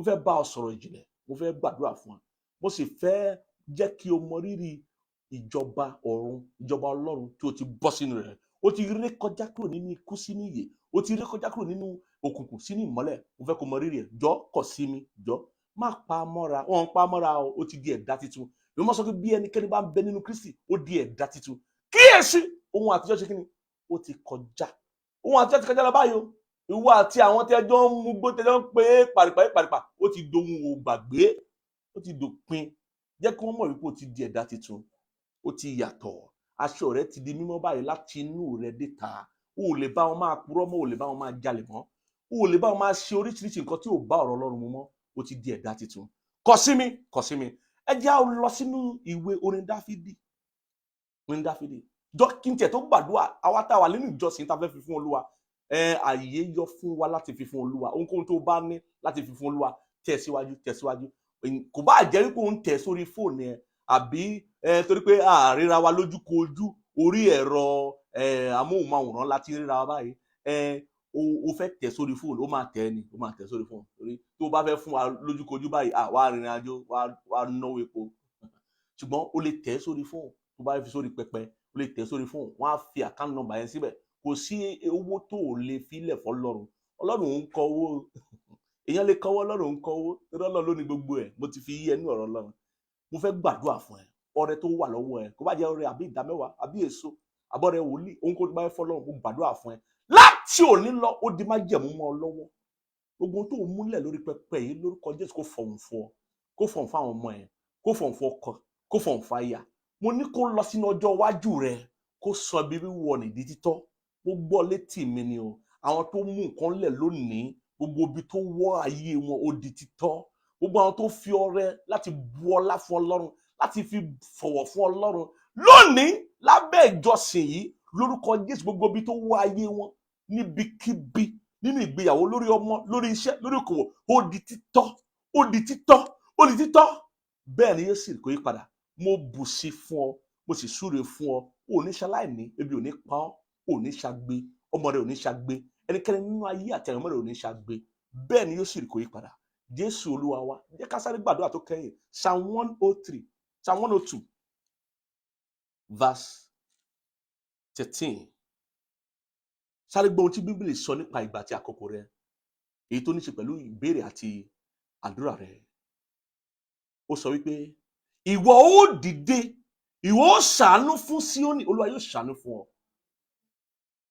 fẹ́ bá ọ sọ̀rọ̀ ìjìnlẹ̀, mo fẹ́ gbàdúrà fún ọ, mo sì fẹ́ jẹ́ kí o mọ rírì ìjọba ọ̀run, ìjọba Ọlọ́run tí o ti bọ́ sínú rẹ̀. O ti ré kọjá kúrò nínú ikú sínú ìyè, o ti ré kọjá kúrò nínú òkùnkùn sínú ìmọ́lẹ̀. Mo fẹ́ kó mọ rírì ẹ̀. Jọ, kọ̀ sí mi. Jọ, má pa á mọ́ra. Wọ́n ń pa á mọ́ra o. Ó ti di ẹ̀dá tuntun. Ìwé mọ́ sọ pé bí ẹnikẹ́ni bá ń bẹ nínú Kristi, ó di ẹ̀dá tuntun. Kíyèsí, ohun àtijọ́ ṣe kí ni? Ó ti kọjá. Ohun àtijọ́ ti kọjá lọ báyìí o. Ìwọ àti àwọn tẹjọ́ ń mú gbó, tẹjọ́ ń pé pàrìpà pàrìpà, ó ti dohun ò gbàgbé, ó ti dòpin. Jẹ́ kí wọ́n mọ̀ wípé ó ti di ẹ̀dá tuntun, ó ti yàtọ̀. Aṣọ rẹ ti di mímọ́ báyìí láti inú rẹ dé ta. O ò lè bá wọn máa purọ́ mọ́, o ò lè bá wọn máa jalè mọ́, o ò lè bá wọn máa ṣe oríṣiríṣi nǹkan tí ò bá ọ̀rọ̀ Ọlọ́run mu mọ́. O ti di ẹ̀dá tuntun. Kọ sí mi, kọ sí mi. Ẹ jẹ́ á lọ sínú ìwé orin Dáfídì. Orin Dáfídì. Jọ, kí n tiẹ̀ tó gbàdúrà, àwa tá a wà nínú ìjọsìn tá a fẹ́ fi fún Olúwa, ààyè yọ fún wa láti fi fún Olúwa. Ohunkóhun tó bá ní láti fi fún Olúwa, tẹ̀ síwájú, tẹ̀ síwájú. Kò bá jẹ́ wípé òun tẹ̀ sórí fóònù ẹ, àbí torí pé àríra wa lójú kojú, orí ẹ̀rọ amóhùnmáwòrán láti ríra wa báyìí, o fẹ́ tẹ̀ sórí fóònù, ó máa tẹ̀ ni, ó máa tẹ̀ sórí fóònù. Torí tó o bá fẹ́ fún wa lójú kojú báyìí, wá rìnrìn àjò, wá náwó epo. Ṣùgbọ́n o lè tẹ̀ sórí fóònù. Tó bá fi sórí pẹpẹ, o lè tẹ̀ sórí fóònù, wọ́n á fi account number yẹn síbẹ̀. Kò sí owó tó o lè filẹ̀ fọlọ́run. Ọlọ́run ń kọ owó. Èèyàn lè kọ́wọ́, Ọlọ́run ń kọ owó, torí Ọlọ́run ló ní gbogbo ẹ̀. Mo ti fi yí ẹnu ọ̀rọ̀ Ọlọ́run. Mo fẹ́ gbàdúrà fún ẹ. Ọrẹ tó wà lọ́wọ́ ẹ, kó bá jẹ́ ọrẹ àbí ìdámẹ́wàá àbí èso àbọ̀rẹ wòlíì, ohun kó tó bá fẹ́ fọlọ́run, mo gbàdúrà fún ẹ láti òní lọ, ó di májẹ̀mú mọ́ ọ lọ́wọ́. Gbogbo ohun tó ń múlẹ̀ lórí pẹpẹ yìí, lórúkọ Jésù, kó fọ̀hún fún ọ, kó fọ̀hún fún àwọn ọmọ ẹ, kó fọ̀hún fún ọkọ, kó fọ̀hún fún aya. Mo ní kó lọ sínú ọjọ́ iwájú rẹ, kó sọ ibi wíwọ nìdí títọ́. Mo gbọ́ létí mi ni o. Àwọn tó mú nǹkan lẹ̀ lónìí, gbogbo ibi tó wọ́ ayé wọn, ó di títọ́. Gbogbo àwọn tó fi ọrẹ láti bu ọlá fún Ọlọ́run, láti fi fọ̀wọ̀ fún Ọlọ́run lónìí lábẹ́ ìjọsìn yìí, lórúkọ Jésù, gbogbo ibi tó wọ́ ayé wọn níbikíbi, nínú ìgbéyàwó, lórí ọmọ, lórí iṣẹ́, lórí okòwò, ó di títọ́, ó di títọ́, ó di títọ́. Bẹ́ẹ̀ ni yóò sì kó yí padà. Mo bù sí fún ọ, mo sì súre fún ọ. Ò ní ṣaláìní, ebi ò ní pa ọ́, ò ní ṣagbe, ọmọ rẹ ò ní ṣagbe, ẹnikẹ́ni nínú ayé àti àwọn ọmọ rẹ ò ní ṣagbe. Bẹ́ẹ̀ ni yóò sì kó yí padà. Jésù Olúwa wa. Jẹ́ ká sáré gbàdúrà tó kẹ́yìn. Psalm 103, Psalm 102 verse 13. Sáré gbọ́ ohun tí Bíbélì sọ nípa ìgbà àti àkókò rẹ, èyí tó ní ṣe pẹ̀lú ìbéèrè àti àdúrà rẹ. Ó sọ wípé, "Ìwọ ó dìde, ìwọ ó ṣàánú fún Síónì." Olúwa yóò ṣàánú fún ọ,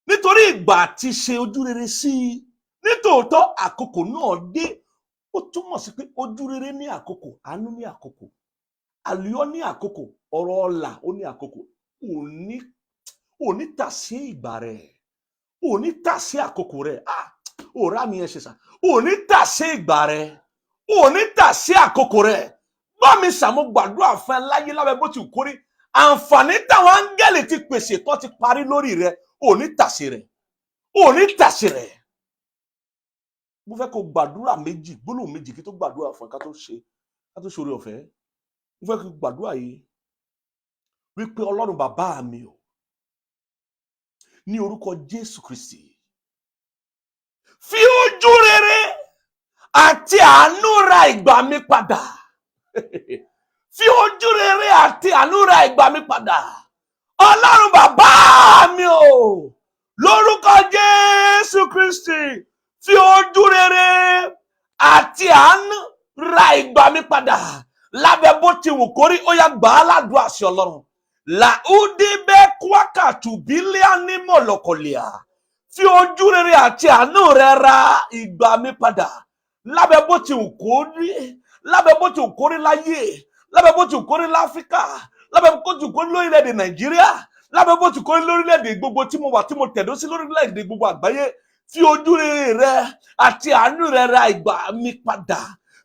"nítorí ìgbà àti ṣe ojú rere sí i, nítòótọ́ àkókò náà dé." Ó túmọ̀ sí pé ojú rere ní àkókò, àánú ní àkókò, àlùyọ ní àkókò, ọ̀rọ̀ ọ̀la ó ní àkókò. Òní tà sí ìgbà rẹ̀, òní tà sí àkókò rẹ̀. Ah, òrá mi ẹ ṣe sà. Òní tà sí ìgbà rẹ̀, òní tà sí àkókò rẹ̀. Bá mi sàmú gbàdúrà fún ẹ láyé lábẹ́ bó ti kórí. Àǹfààní táwọn áńgẹ́lì ti pèsè tó ti parí lórí rẹ̀, òní tàsí rẹ̀, òní tàsí rẹ̀. Mo fẹ́ kó gbàdúrà méjì, gbólóhùn méjì, kí tó gbàdúrà fún ẹ, ká tó ṣe oore ọ̀fẹ́. Mo fẹ́ kó gbàdúrà yìí wípé, "Ọlọ́run bàbá mi o, ní orúkọ Jésù Kristi, fi ojú rere àti àánú ra ìgbà mi padà. Fi ojú rere àti àánú ra ìgbà mi padà. Ọlọ́run bàbá mi o, lórúkọ Jésù Kristi, fi ojú rere àti àánú ra ìgbà mi padà lábẹ́ bó ti wù kórí." Ó yá, gbà á ládùúgbò àṣẹ Ọlọ́run. Làúdíbẹ́ kwakàtú bílíọ̀nù mọ̀lọ́kọ̀lìà. Fi ojú rere àti àánú rẹ ra ìgbà mi padà. Lábẹ́ bó ti wù kó rí, lábẹ́ bó ti wù kó rí láyé, lábẹ́ bó ti wù kó rí láfíríkà, lábẹ́ bó ti wù kó rí lórílẹ̀‐èdè Nàìjíríà, lábẹ́ bó ti kó rí lórílẹ̀‐èdè gbogbo tí mo wà, tí mo tẹ̀dó sí, lórílẹ̀‐èdè gbogbo àgbáyé. Fi ojú rere rẹ àti àánú rẹ ra ìgbà mi padà.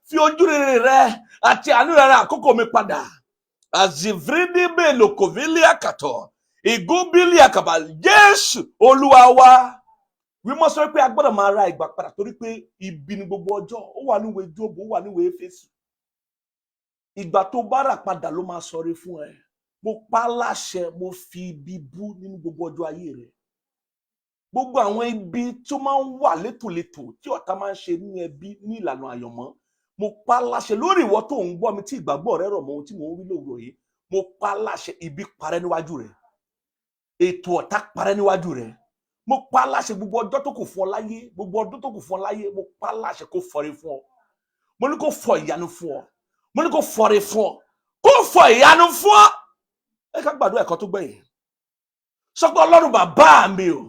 Fi ojú rere rẹ àti àánú rẹ ra àkókò mi padà. Azivridi belo kovilia kàtọ ìgúnbílì àkàbà. Jésù Olúwa wa. Wímọ sọ pé a gbọ́dọ̀ máa ra ìgbà padà torí pé ibi ni gbogbo ọjọ́. Ó wà níwèé Jóòbù, ó wà níwèé Éfésù. Ìgbà tó bá rà padà ló máa sọrí fún ẹ. Mo pa á láṣẹ, mo fi ibi bú nínú gbogbo ọjọ́ ayé rẹ. Gbogbo àwọn ibi tó máa ń wà létòlétò tí ọ̀tá máa ń ṣe ní ẹbí, ní ìlànà àyànmọ́, mo pa á láṣẹ lórí ìwọ tó ń gbọ́ mi, tí ìgbàgbọ́ rẹ rọ̀ mọ́ ohun tí mò ń wí lówùrọ̀ yìí. Mo pa á láṣẹ, ibi parẹ́ níwájú rẹ, ètò ọ̀tá parẹ́ níwájú rẹ. Mo pa á láṣẹ, gbogbo ọjọ́ tó kù fún ọ láyé, gbogbo ọdún tó kù fún ọ láyé, mo pa á láṣẹ kó fọre fún ọ. Mo ní kó fọ ìyanu fún ọ. Mo ní kó fọre fún ọ, kó fọ ìyanu fún ọ. Ẹ ká gbàdúrà ẹ̀kọ́ tó gbẹ̀yìn. Sọ pé, Ọlọ́run bàbá mi o.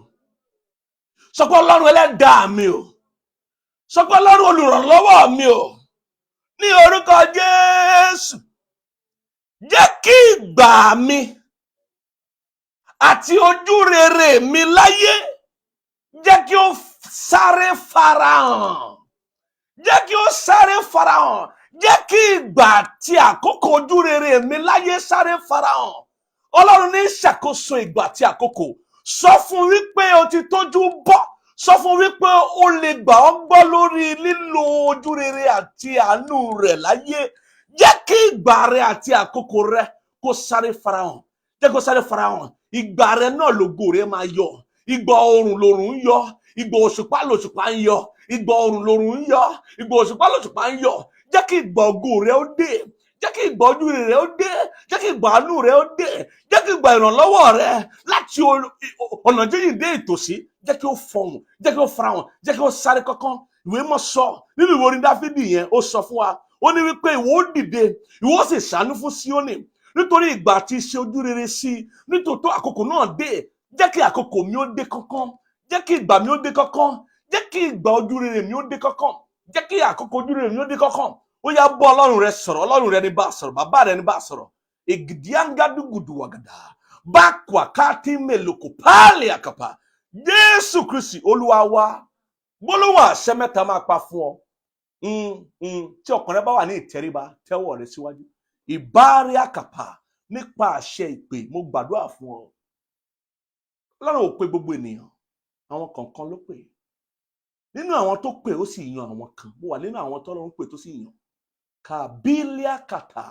Sọ pé, Ọlọ́run ẹlẹ́dàá mi o. Sọ pé, Ọlọ́run olùrànlọ́wọ́ mi o, ní orúkọ Jésù, jẹ́ kí ìgbà mi àti ojú rere mi láyé, jẹ́ kí ó sáré farahàn. Jẹ́ kí ó sáré farahàn. Jẹ́ kí ìgbà àti àkókò ojú rere mi láyé sáré farahàn. Ọlọ́run ní ṣàkóso ìgbà àti àkókò. Sọ fún wípé o ti tójú bọ́. Sọ fún wípé o lè gbà ọ́ gbọ́ lórí lílo ojú rere àti àánú rẹ̀ láyé. Jẹ́ kí ìgbà rẹ àti àkókò rẹ kó sáré farahàn. Jẹ́ kó sáré farahàn. Ìgbà rẹ náà lògo rẹ máa yọ. Ìgbà oòrùn lòrùn ń yọ, ìgbà òṣùpá lòṣùpá ń yọ. Ìgbà oòrùn lòrùn ń yọ, ìgbà òṣùpá lòṣùpá ń yọ. Jẹ́ kí ìgbà ògo rẹ ó dé. Jẹ́ kí ìgbà ojú rẹ ó dé. Jẹ́ kí ìgbà àánú rẹ ó dé. Jẹ́ kí ìgbà ìrànlọ́wọ́ rẹ láti ọ̀nà jíjìn dé ìtòsí, jẹ́ kí ó fọhùn, jẹ́ kí ó farahàn, jẹ́ kí ó sáré kánkán. Ìwé mọ́ sọ nínú ìwé orin Dáfídì yẹn, ó sọ fún wa, ó ní wípé ìwọ ó dìde, ìwọ ó sì ṣàánú fún Síónì, nítorí ìgbà tí ṣe ojú rere sí i, nítòótọ́ àkókò náà dé. Jẹ́ kí àkókò mi ó dé kánkán. Jẹ́ kí ìgbà mi ó dé kánkán. Jẹ́ kí ìgbà ojú rere mi ó dé kánkán. Jẹ́ kí àkókò ojú rere mi ó dé kánkán. Ó yá, bọ́ Ọlọ́run rẹ sọ̀rọ̀. Ọlọ́run rẹ ní bá sọ̀rọ̀, bàbá rẹ ní bá sọ̀rọ̀. Ègìdíàngádùgùdù wàgàdà bákùákàtí mélòkò páàlì àkàpà. Jésù Kristi Olúwa wa. Gbólóhùn àṣẹ mẹ́ta máa pa fún ọ. Tí ọkàn rẹ bá wà ní ìtẹríba, tẹ́wọ́ rẹ síwájú. Ìbárí àkàpà, nípa àṣẹ ìpè, mo gbàdúrà fún ọ. Ọlọ́run ò pe gbogbo ènìyàn, àwọn kọ̀ọ̀kan ló pè. Nínú àwọn tó pè, ó sì yan àwọn kan. Mo wà nínú àwọn tọ́lọ́run pè tó sì yàn. Kàbílíà kàtà,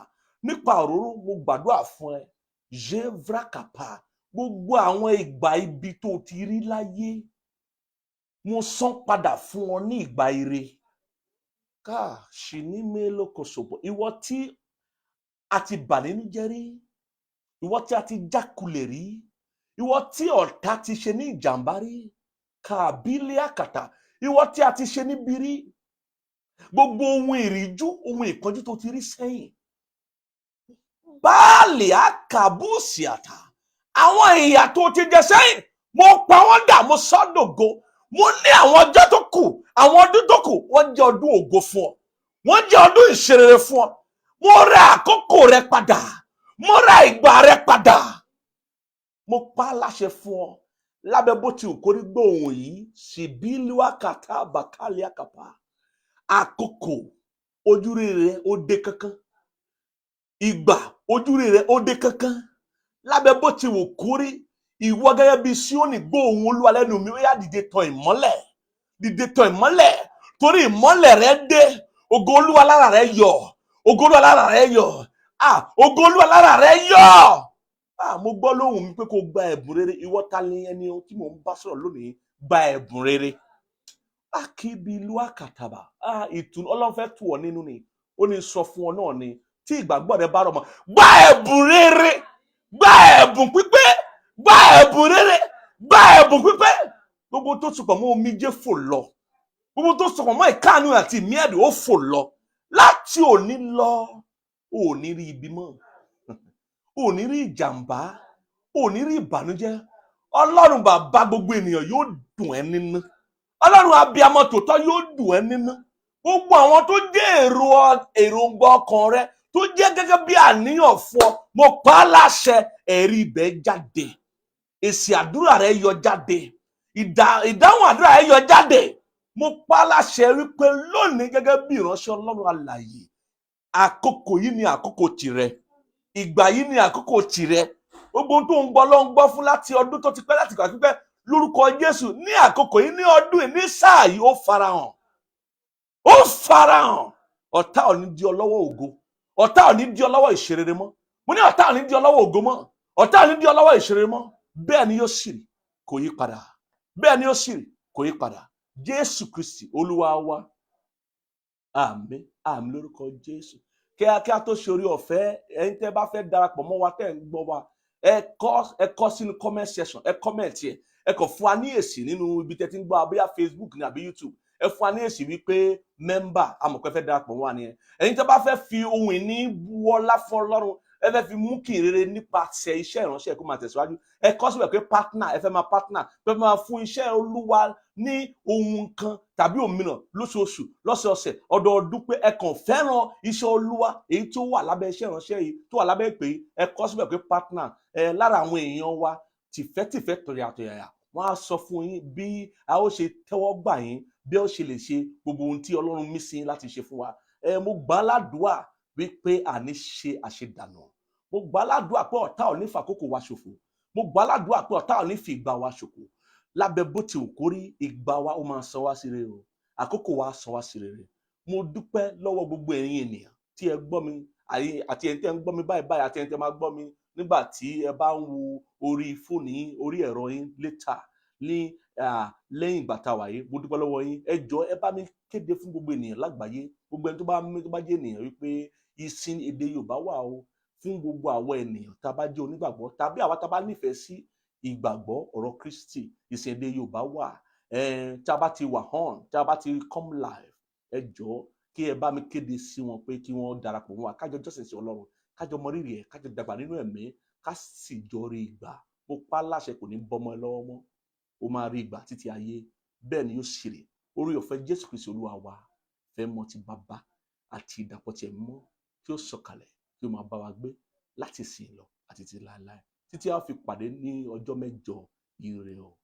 nípa òróró, mo gbàdúrà fún ẹ. Jevrakapa, gbogbo àwọn ìgbà ibi tó ti rí láyé, mo san padà fún ọ ní ìgbà ire. Ká ṣì ní mélòó kò sòbò. Ìwọ tí a ti bà nínú jẹ́ rí, ìwọ tí a ti jákulẹ̀ rí, ìwọ tí ọ̀tá ti ṣe ní ìjàmbá rí, kàbílíà kàtà, ìwọ tí a ti ṣe níbi rí, gbogbo ohun ìríjú, ohun ìkánjú tó ti rí sẹ́yìn, báàlì àkàbùsì àtà, àwọn ìyà tó ti jẹ sẹ́yìn, mo pa wọ́n dà, mo sọ́dọ̀gọ. Mo ní àwọn ọjọ́ tó kù, àwọn ọdún tó kù, wọ́n jẹ́ ọdún ògo fún ọ, wọ́n jẹ́ ọdún ìṣerere fún ọ. Mo ra àkókò rẹ padà, mo ra ìgbà rẹ padà. Mo pa á láṣẹ fún ọ, lábẹ́ bó ti wù kó rí, gbóhùn yìí, ṣìbílíwákàtà bàkálí àkàpà, àkókò ojúrere rẹ ó dé kánkán. Ìgbà ojúrere rẹ ó dé kánkán. Lábẹ́ bó ti wù kó rí, ìwọ gẹ́gẹ́ bí Síónì, gbóhùn Olúwa lẹ́nu mi. Ó yá, dìde tọ̀ ìmọ́lẹ̀, dìde tọ̀ ìmọ́lẹ̀, torí ìmọ́lẹ̀ rẹ dé. Ògo Olúwa lára rẹ yọ. Ògo Olúwa lára rẹ yọ. Ah, ògo Olúwa lára rẹ yọ. Ah, mo gbọ́ lóhùn mi pé kó gba ẹ̀bùn rere. Ìwọ ta ni ẹni tí mò ń bá sọ̀rọ̀ lónìí? Gba ẹ̀bùn rere. Akíbi ìlú àkàtàbà. Ah, ìtùnú Ọlọ́run fẹ́ tù ọ́ nínú ni. Ó ní sọ fún ọ náà ni, tí ìgbàgbọ́ rẹ bá rọ̀ mọ́, gba ẹ̀bùn rere, gba ẹ̀bùn pípé, gba ẹ̀bùn rere, gba ẹ̀bùn pípé. Gbogbo tó sopọ̀ mọ́ omijé fò lọ. Gbogbo tó sopọ̀ mọ́ ìkáàánú àti ìmí ẹ̀dùn, ó fò lọ. Láti òní lọ, ò ní rí ibi mọ́. Ò Ò ní rí ìjàmbá, ò ní rí ìbànújẹ́. Ọlọ́run bàbá gbogbo ènìyàn yóò dùn ẹ́ nínú. Ọlọ́run abiyamọ tòótọ́ yóò dùn ẹ́ nínú. Gbogbo àwọn tó jẹ́ èròǹgbà ọkàn rẹ, tó jẹ́ gẹ́gẹ́ bí àníyàn fún ọ, mo pa á láṣẹ, ẹ̀rí ibẹ̀ jáde, èsì àdúrà rẹ yọ jáde, ìdáhùn àdúrà rẹ yọ jáde. Mo pa á láṣẹ wípé lónìí, gẹ́gẹ́ bí ìránṣẹ́ Ọlọ́run alààyè, àkókò yìí ni àkókò tìrẹ, ìgbà yìí ni àkókò tìrẹ. Gbogbo ohun tó ń gbọ́ ló ń gbọ́ fún láti ọdún tó ti pẹ́, láti ìgbà pípẹ́, lórúkọ Jésù, ní àkókò yìí, ní ọdún yìí, ní sáà yìí, ó farahàn, ó farahàn. Ọ̀tá ò ní di ọ lọ́wọ́ ògo, ọ̀tá ò ní di ọ lọ́wọ́ ìṣerere mọ́. Mo ní ọ̀tá ò ní di ọ lọ́wọ́ ògo mọ́, ọ̀tá ò ní di ọ lọ́wọ́ ìṣerere mọ́. Bẹ́ẹ̀ ni yóò sì rí, kò yí padà. Bẹ́ẹ̀ ni yóò sì rí, kò yí padà. Jésù Kristi Olúwa wa. Àmín, àmín lórúkọ Jésù. Kí a tó ṣe orí ọ̀fẹ́, ẹ̀yin tẹ́ bá fẹ́ darapọ̀ mọ́ wa, tẹ́ ń gbọ́ wa, ẹ kọ sínú comment section, ẹ comment yẹ, ẹ kàn fún wa ní èsì nínú ibi tẹ́ ti ń gbọ́ wa, bóyá Facebook ní àbí YouTube. Ẹ fún wa ní èsì wípé member, amọ̀pẹ́ fẹ́ darapọ̀ mọ́ wa nìyẹn. Ẹ̀yin tẹ́ bá fẹ́ fi ohun ìní buwọ́lá fún Ọlọ́run, ẹ fẹ́ fi mú kí ìrere nípasẹ̀ iṣẹ́ ìránṣẹ́ kó máa tẹ̀síwájú, ẹ kọ síbẹ̀ pé partner, ẹ fẹ́ máa partner, pé máa fún iṣẹ́ Olúwa ní ohun kan tàbí òmíràn lóṣooṣù, lọ́sọ̀ọ̀sẹ̀, ọdọọdún, pé ẹ kàn fẹ́ràn iṣẹ́ Olúwa èyí tó wà lábẹ́ iṣẹ́ ìránṣẹ́ yìí, tó wà lábẹ́ ìpè yìí, ẹ kọ síbẹ̀ pé partner. Ẹ lára àwọn èèyàn wa, tìfẹ́tìfẹ́, tọ̀yàtọ̀yàyà, wọ́n á sọ fún yín bí a ó ṣe tẹ́wọ́ gbà yín, bí ó ṣe lè ṣe gbogbo ohun tí Ọlọ́run mí sí láti ṣe fún wa. Ẹ mo gbà á ládùúà wípé àní ṣe àṣedànù. Mo gbà á ládùúà pé ọ̀tá ò ní fàkókò wa ṣòfò. Mo gbà á ládùúà pé ọ̀tá ò ní fi ìgbà wa ṣòfò. Lábẹ́ bó ti wù kó rí, ìgbà wa ó máa san wá sí rere o, àkókò wa san wá sí rere. Mo dúpẹ́ lọ́wọ́ gbogbo ẹ̀yin ènìyàn tí ẹ gbọ́ mi, àti ẹ̀yin tí ẹ ń gbọ́ mi báyìí báyìí, àti ẹ̀yin tí ẹ máa gbọ́ mi nígbà tí ẹ bá ń wo orí fóònù yín, orí ẹ̀rọ yín later ní lẹ́yìn ìgbà tá a wà yìí. Mo dúpẹ́ lọ́wọ́ yín. Ẹ jọ̀ọ́, ẹ bá mi kéde fún gbogbo ènìyàn lágbàáyé, gbogbo ẹni tó bá jẹ́ ènìyàn, wípé ìsìn èdè Yorùbá wà o fún gbogbo àwọn ènìyàn tá a bá jẹ́ onígbàgbọ́ tàbí àwa tá a bá nífẹ̀ẹ́ sí ìgbàgbọ́ ọ̀rọ̀ Kristi. Ìsìn èdè Yorùbá wà. Tá a bá ti wà on, tá a bá ti come live, ẹ jọ̀ọ́, kí ẹ bá mi kéde sí wọn pé kí wọ́n darapọ̀ mọ́ wa, kájọ jọ́sìn sí Ọlọ́run, kájọ mọ rírì ẹ̀, kájọ dàgbà nínú ẹ̀mí, ká sì jọ rí ìgbà. Mo pa á láṣẹ, kò ní bọ́mọ ẹ lọ́wọ́ mọ́, ó máa rí ìgbà títí ayé. Bẹ́ẹ̀ ni yóò sì rí. Orí ọ̀fẹ́ Jésù Kristi Olúwa wa, fẹ́ mọ́ ti Bàbá àti ìdàpọ̀ tiẹ̀ mọ́, kí ó sọ̀kalẹ̀, kí ó máa bá wa gbé láti sìn lọ àti títí láéláé, títí a fi pàdé ní ọjọ́ mẹ́jọ. Ire o.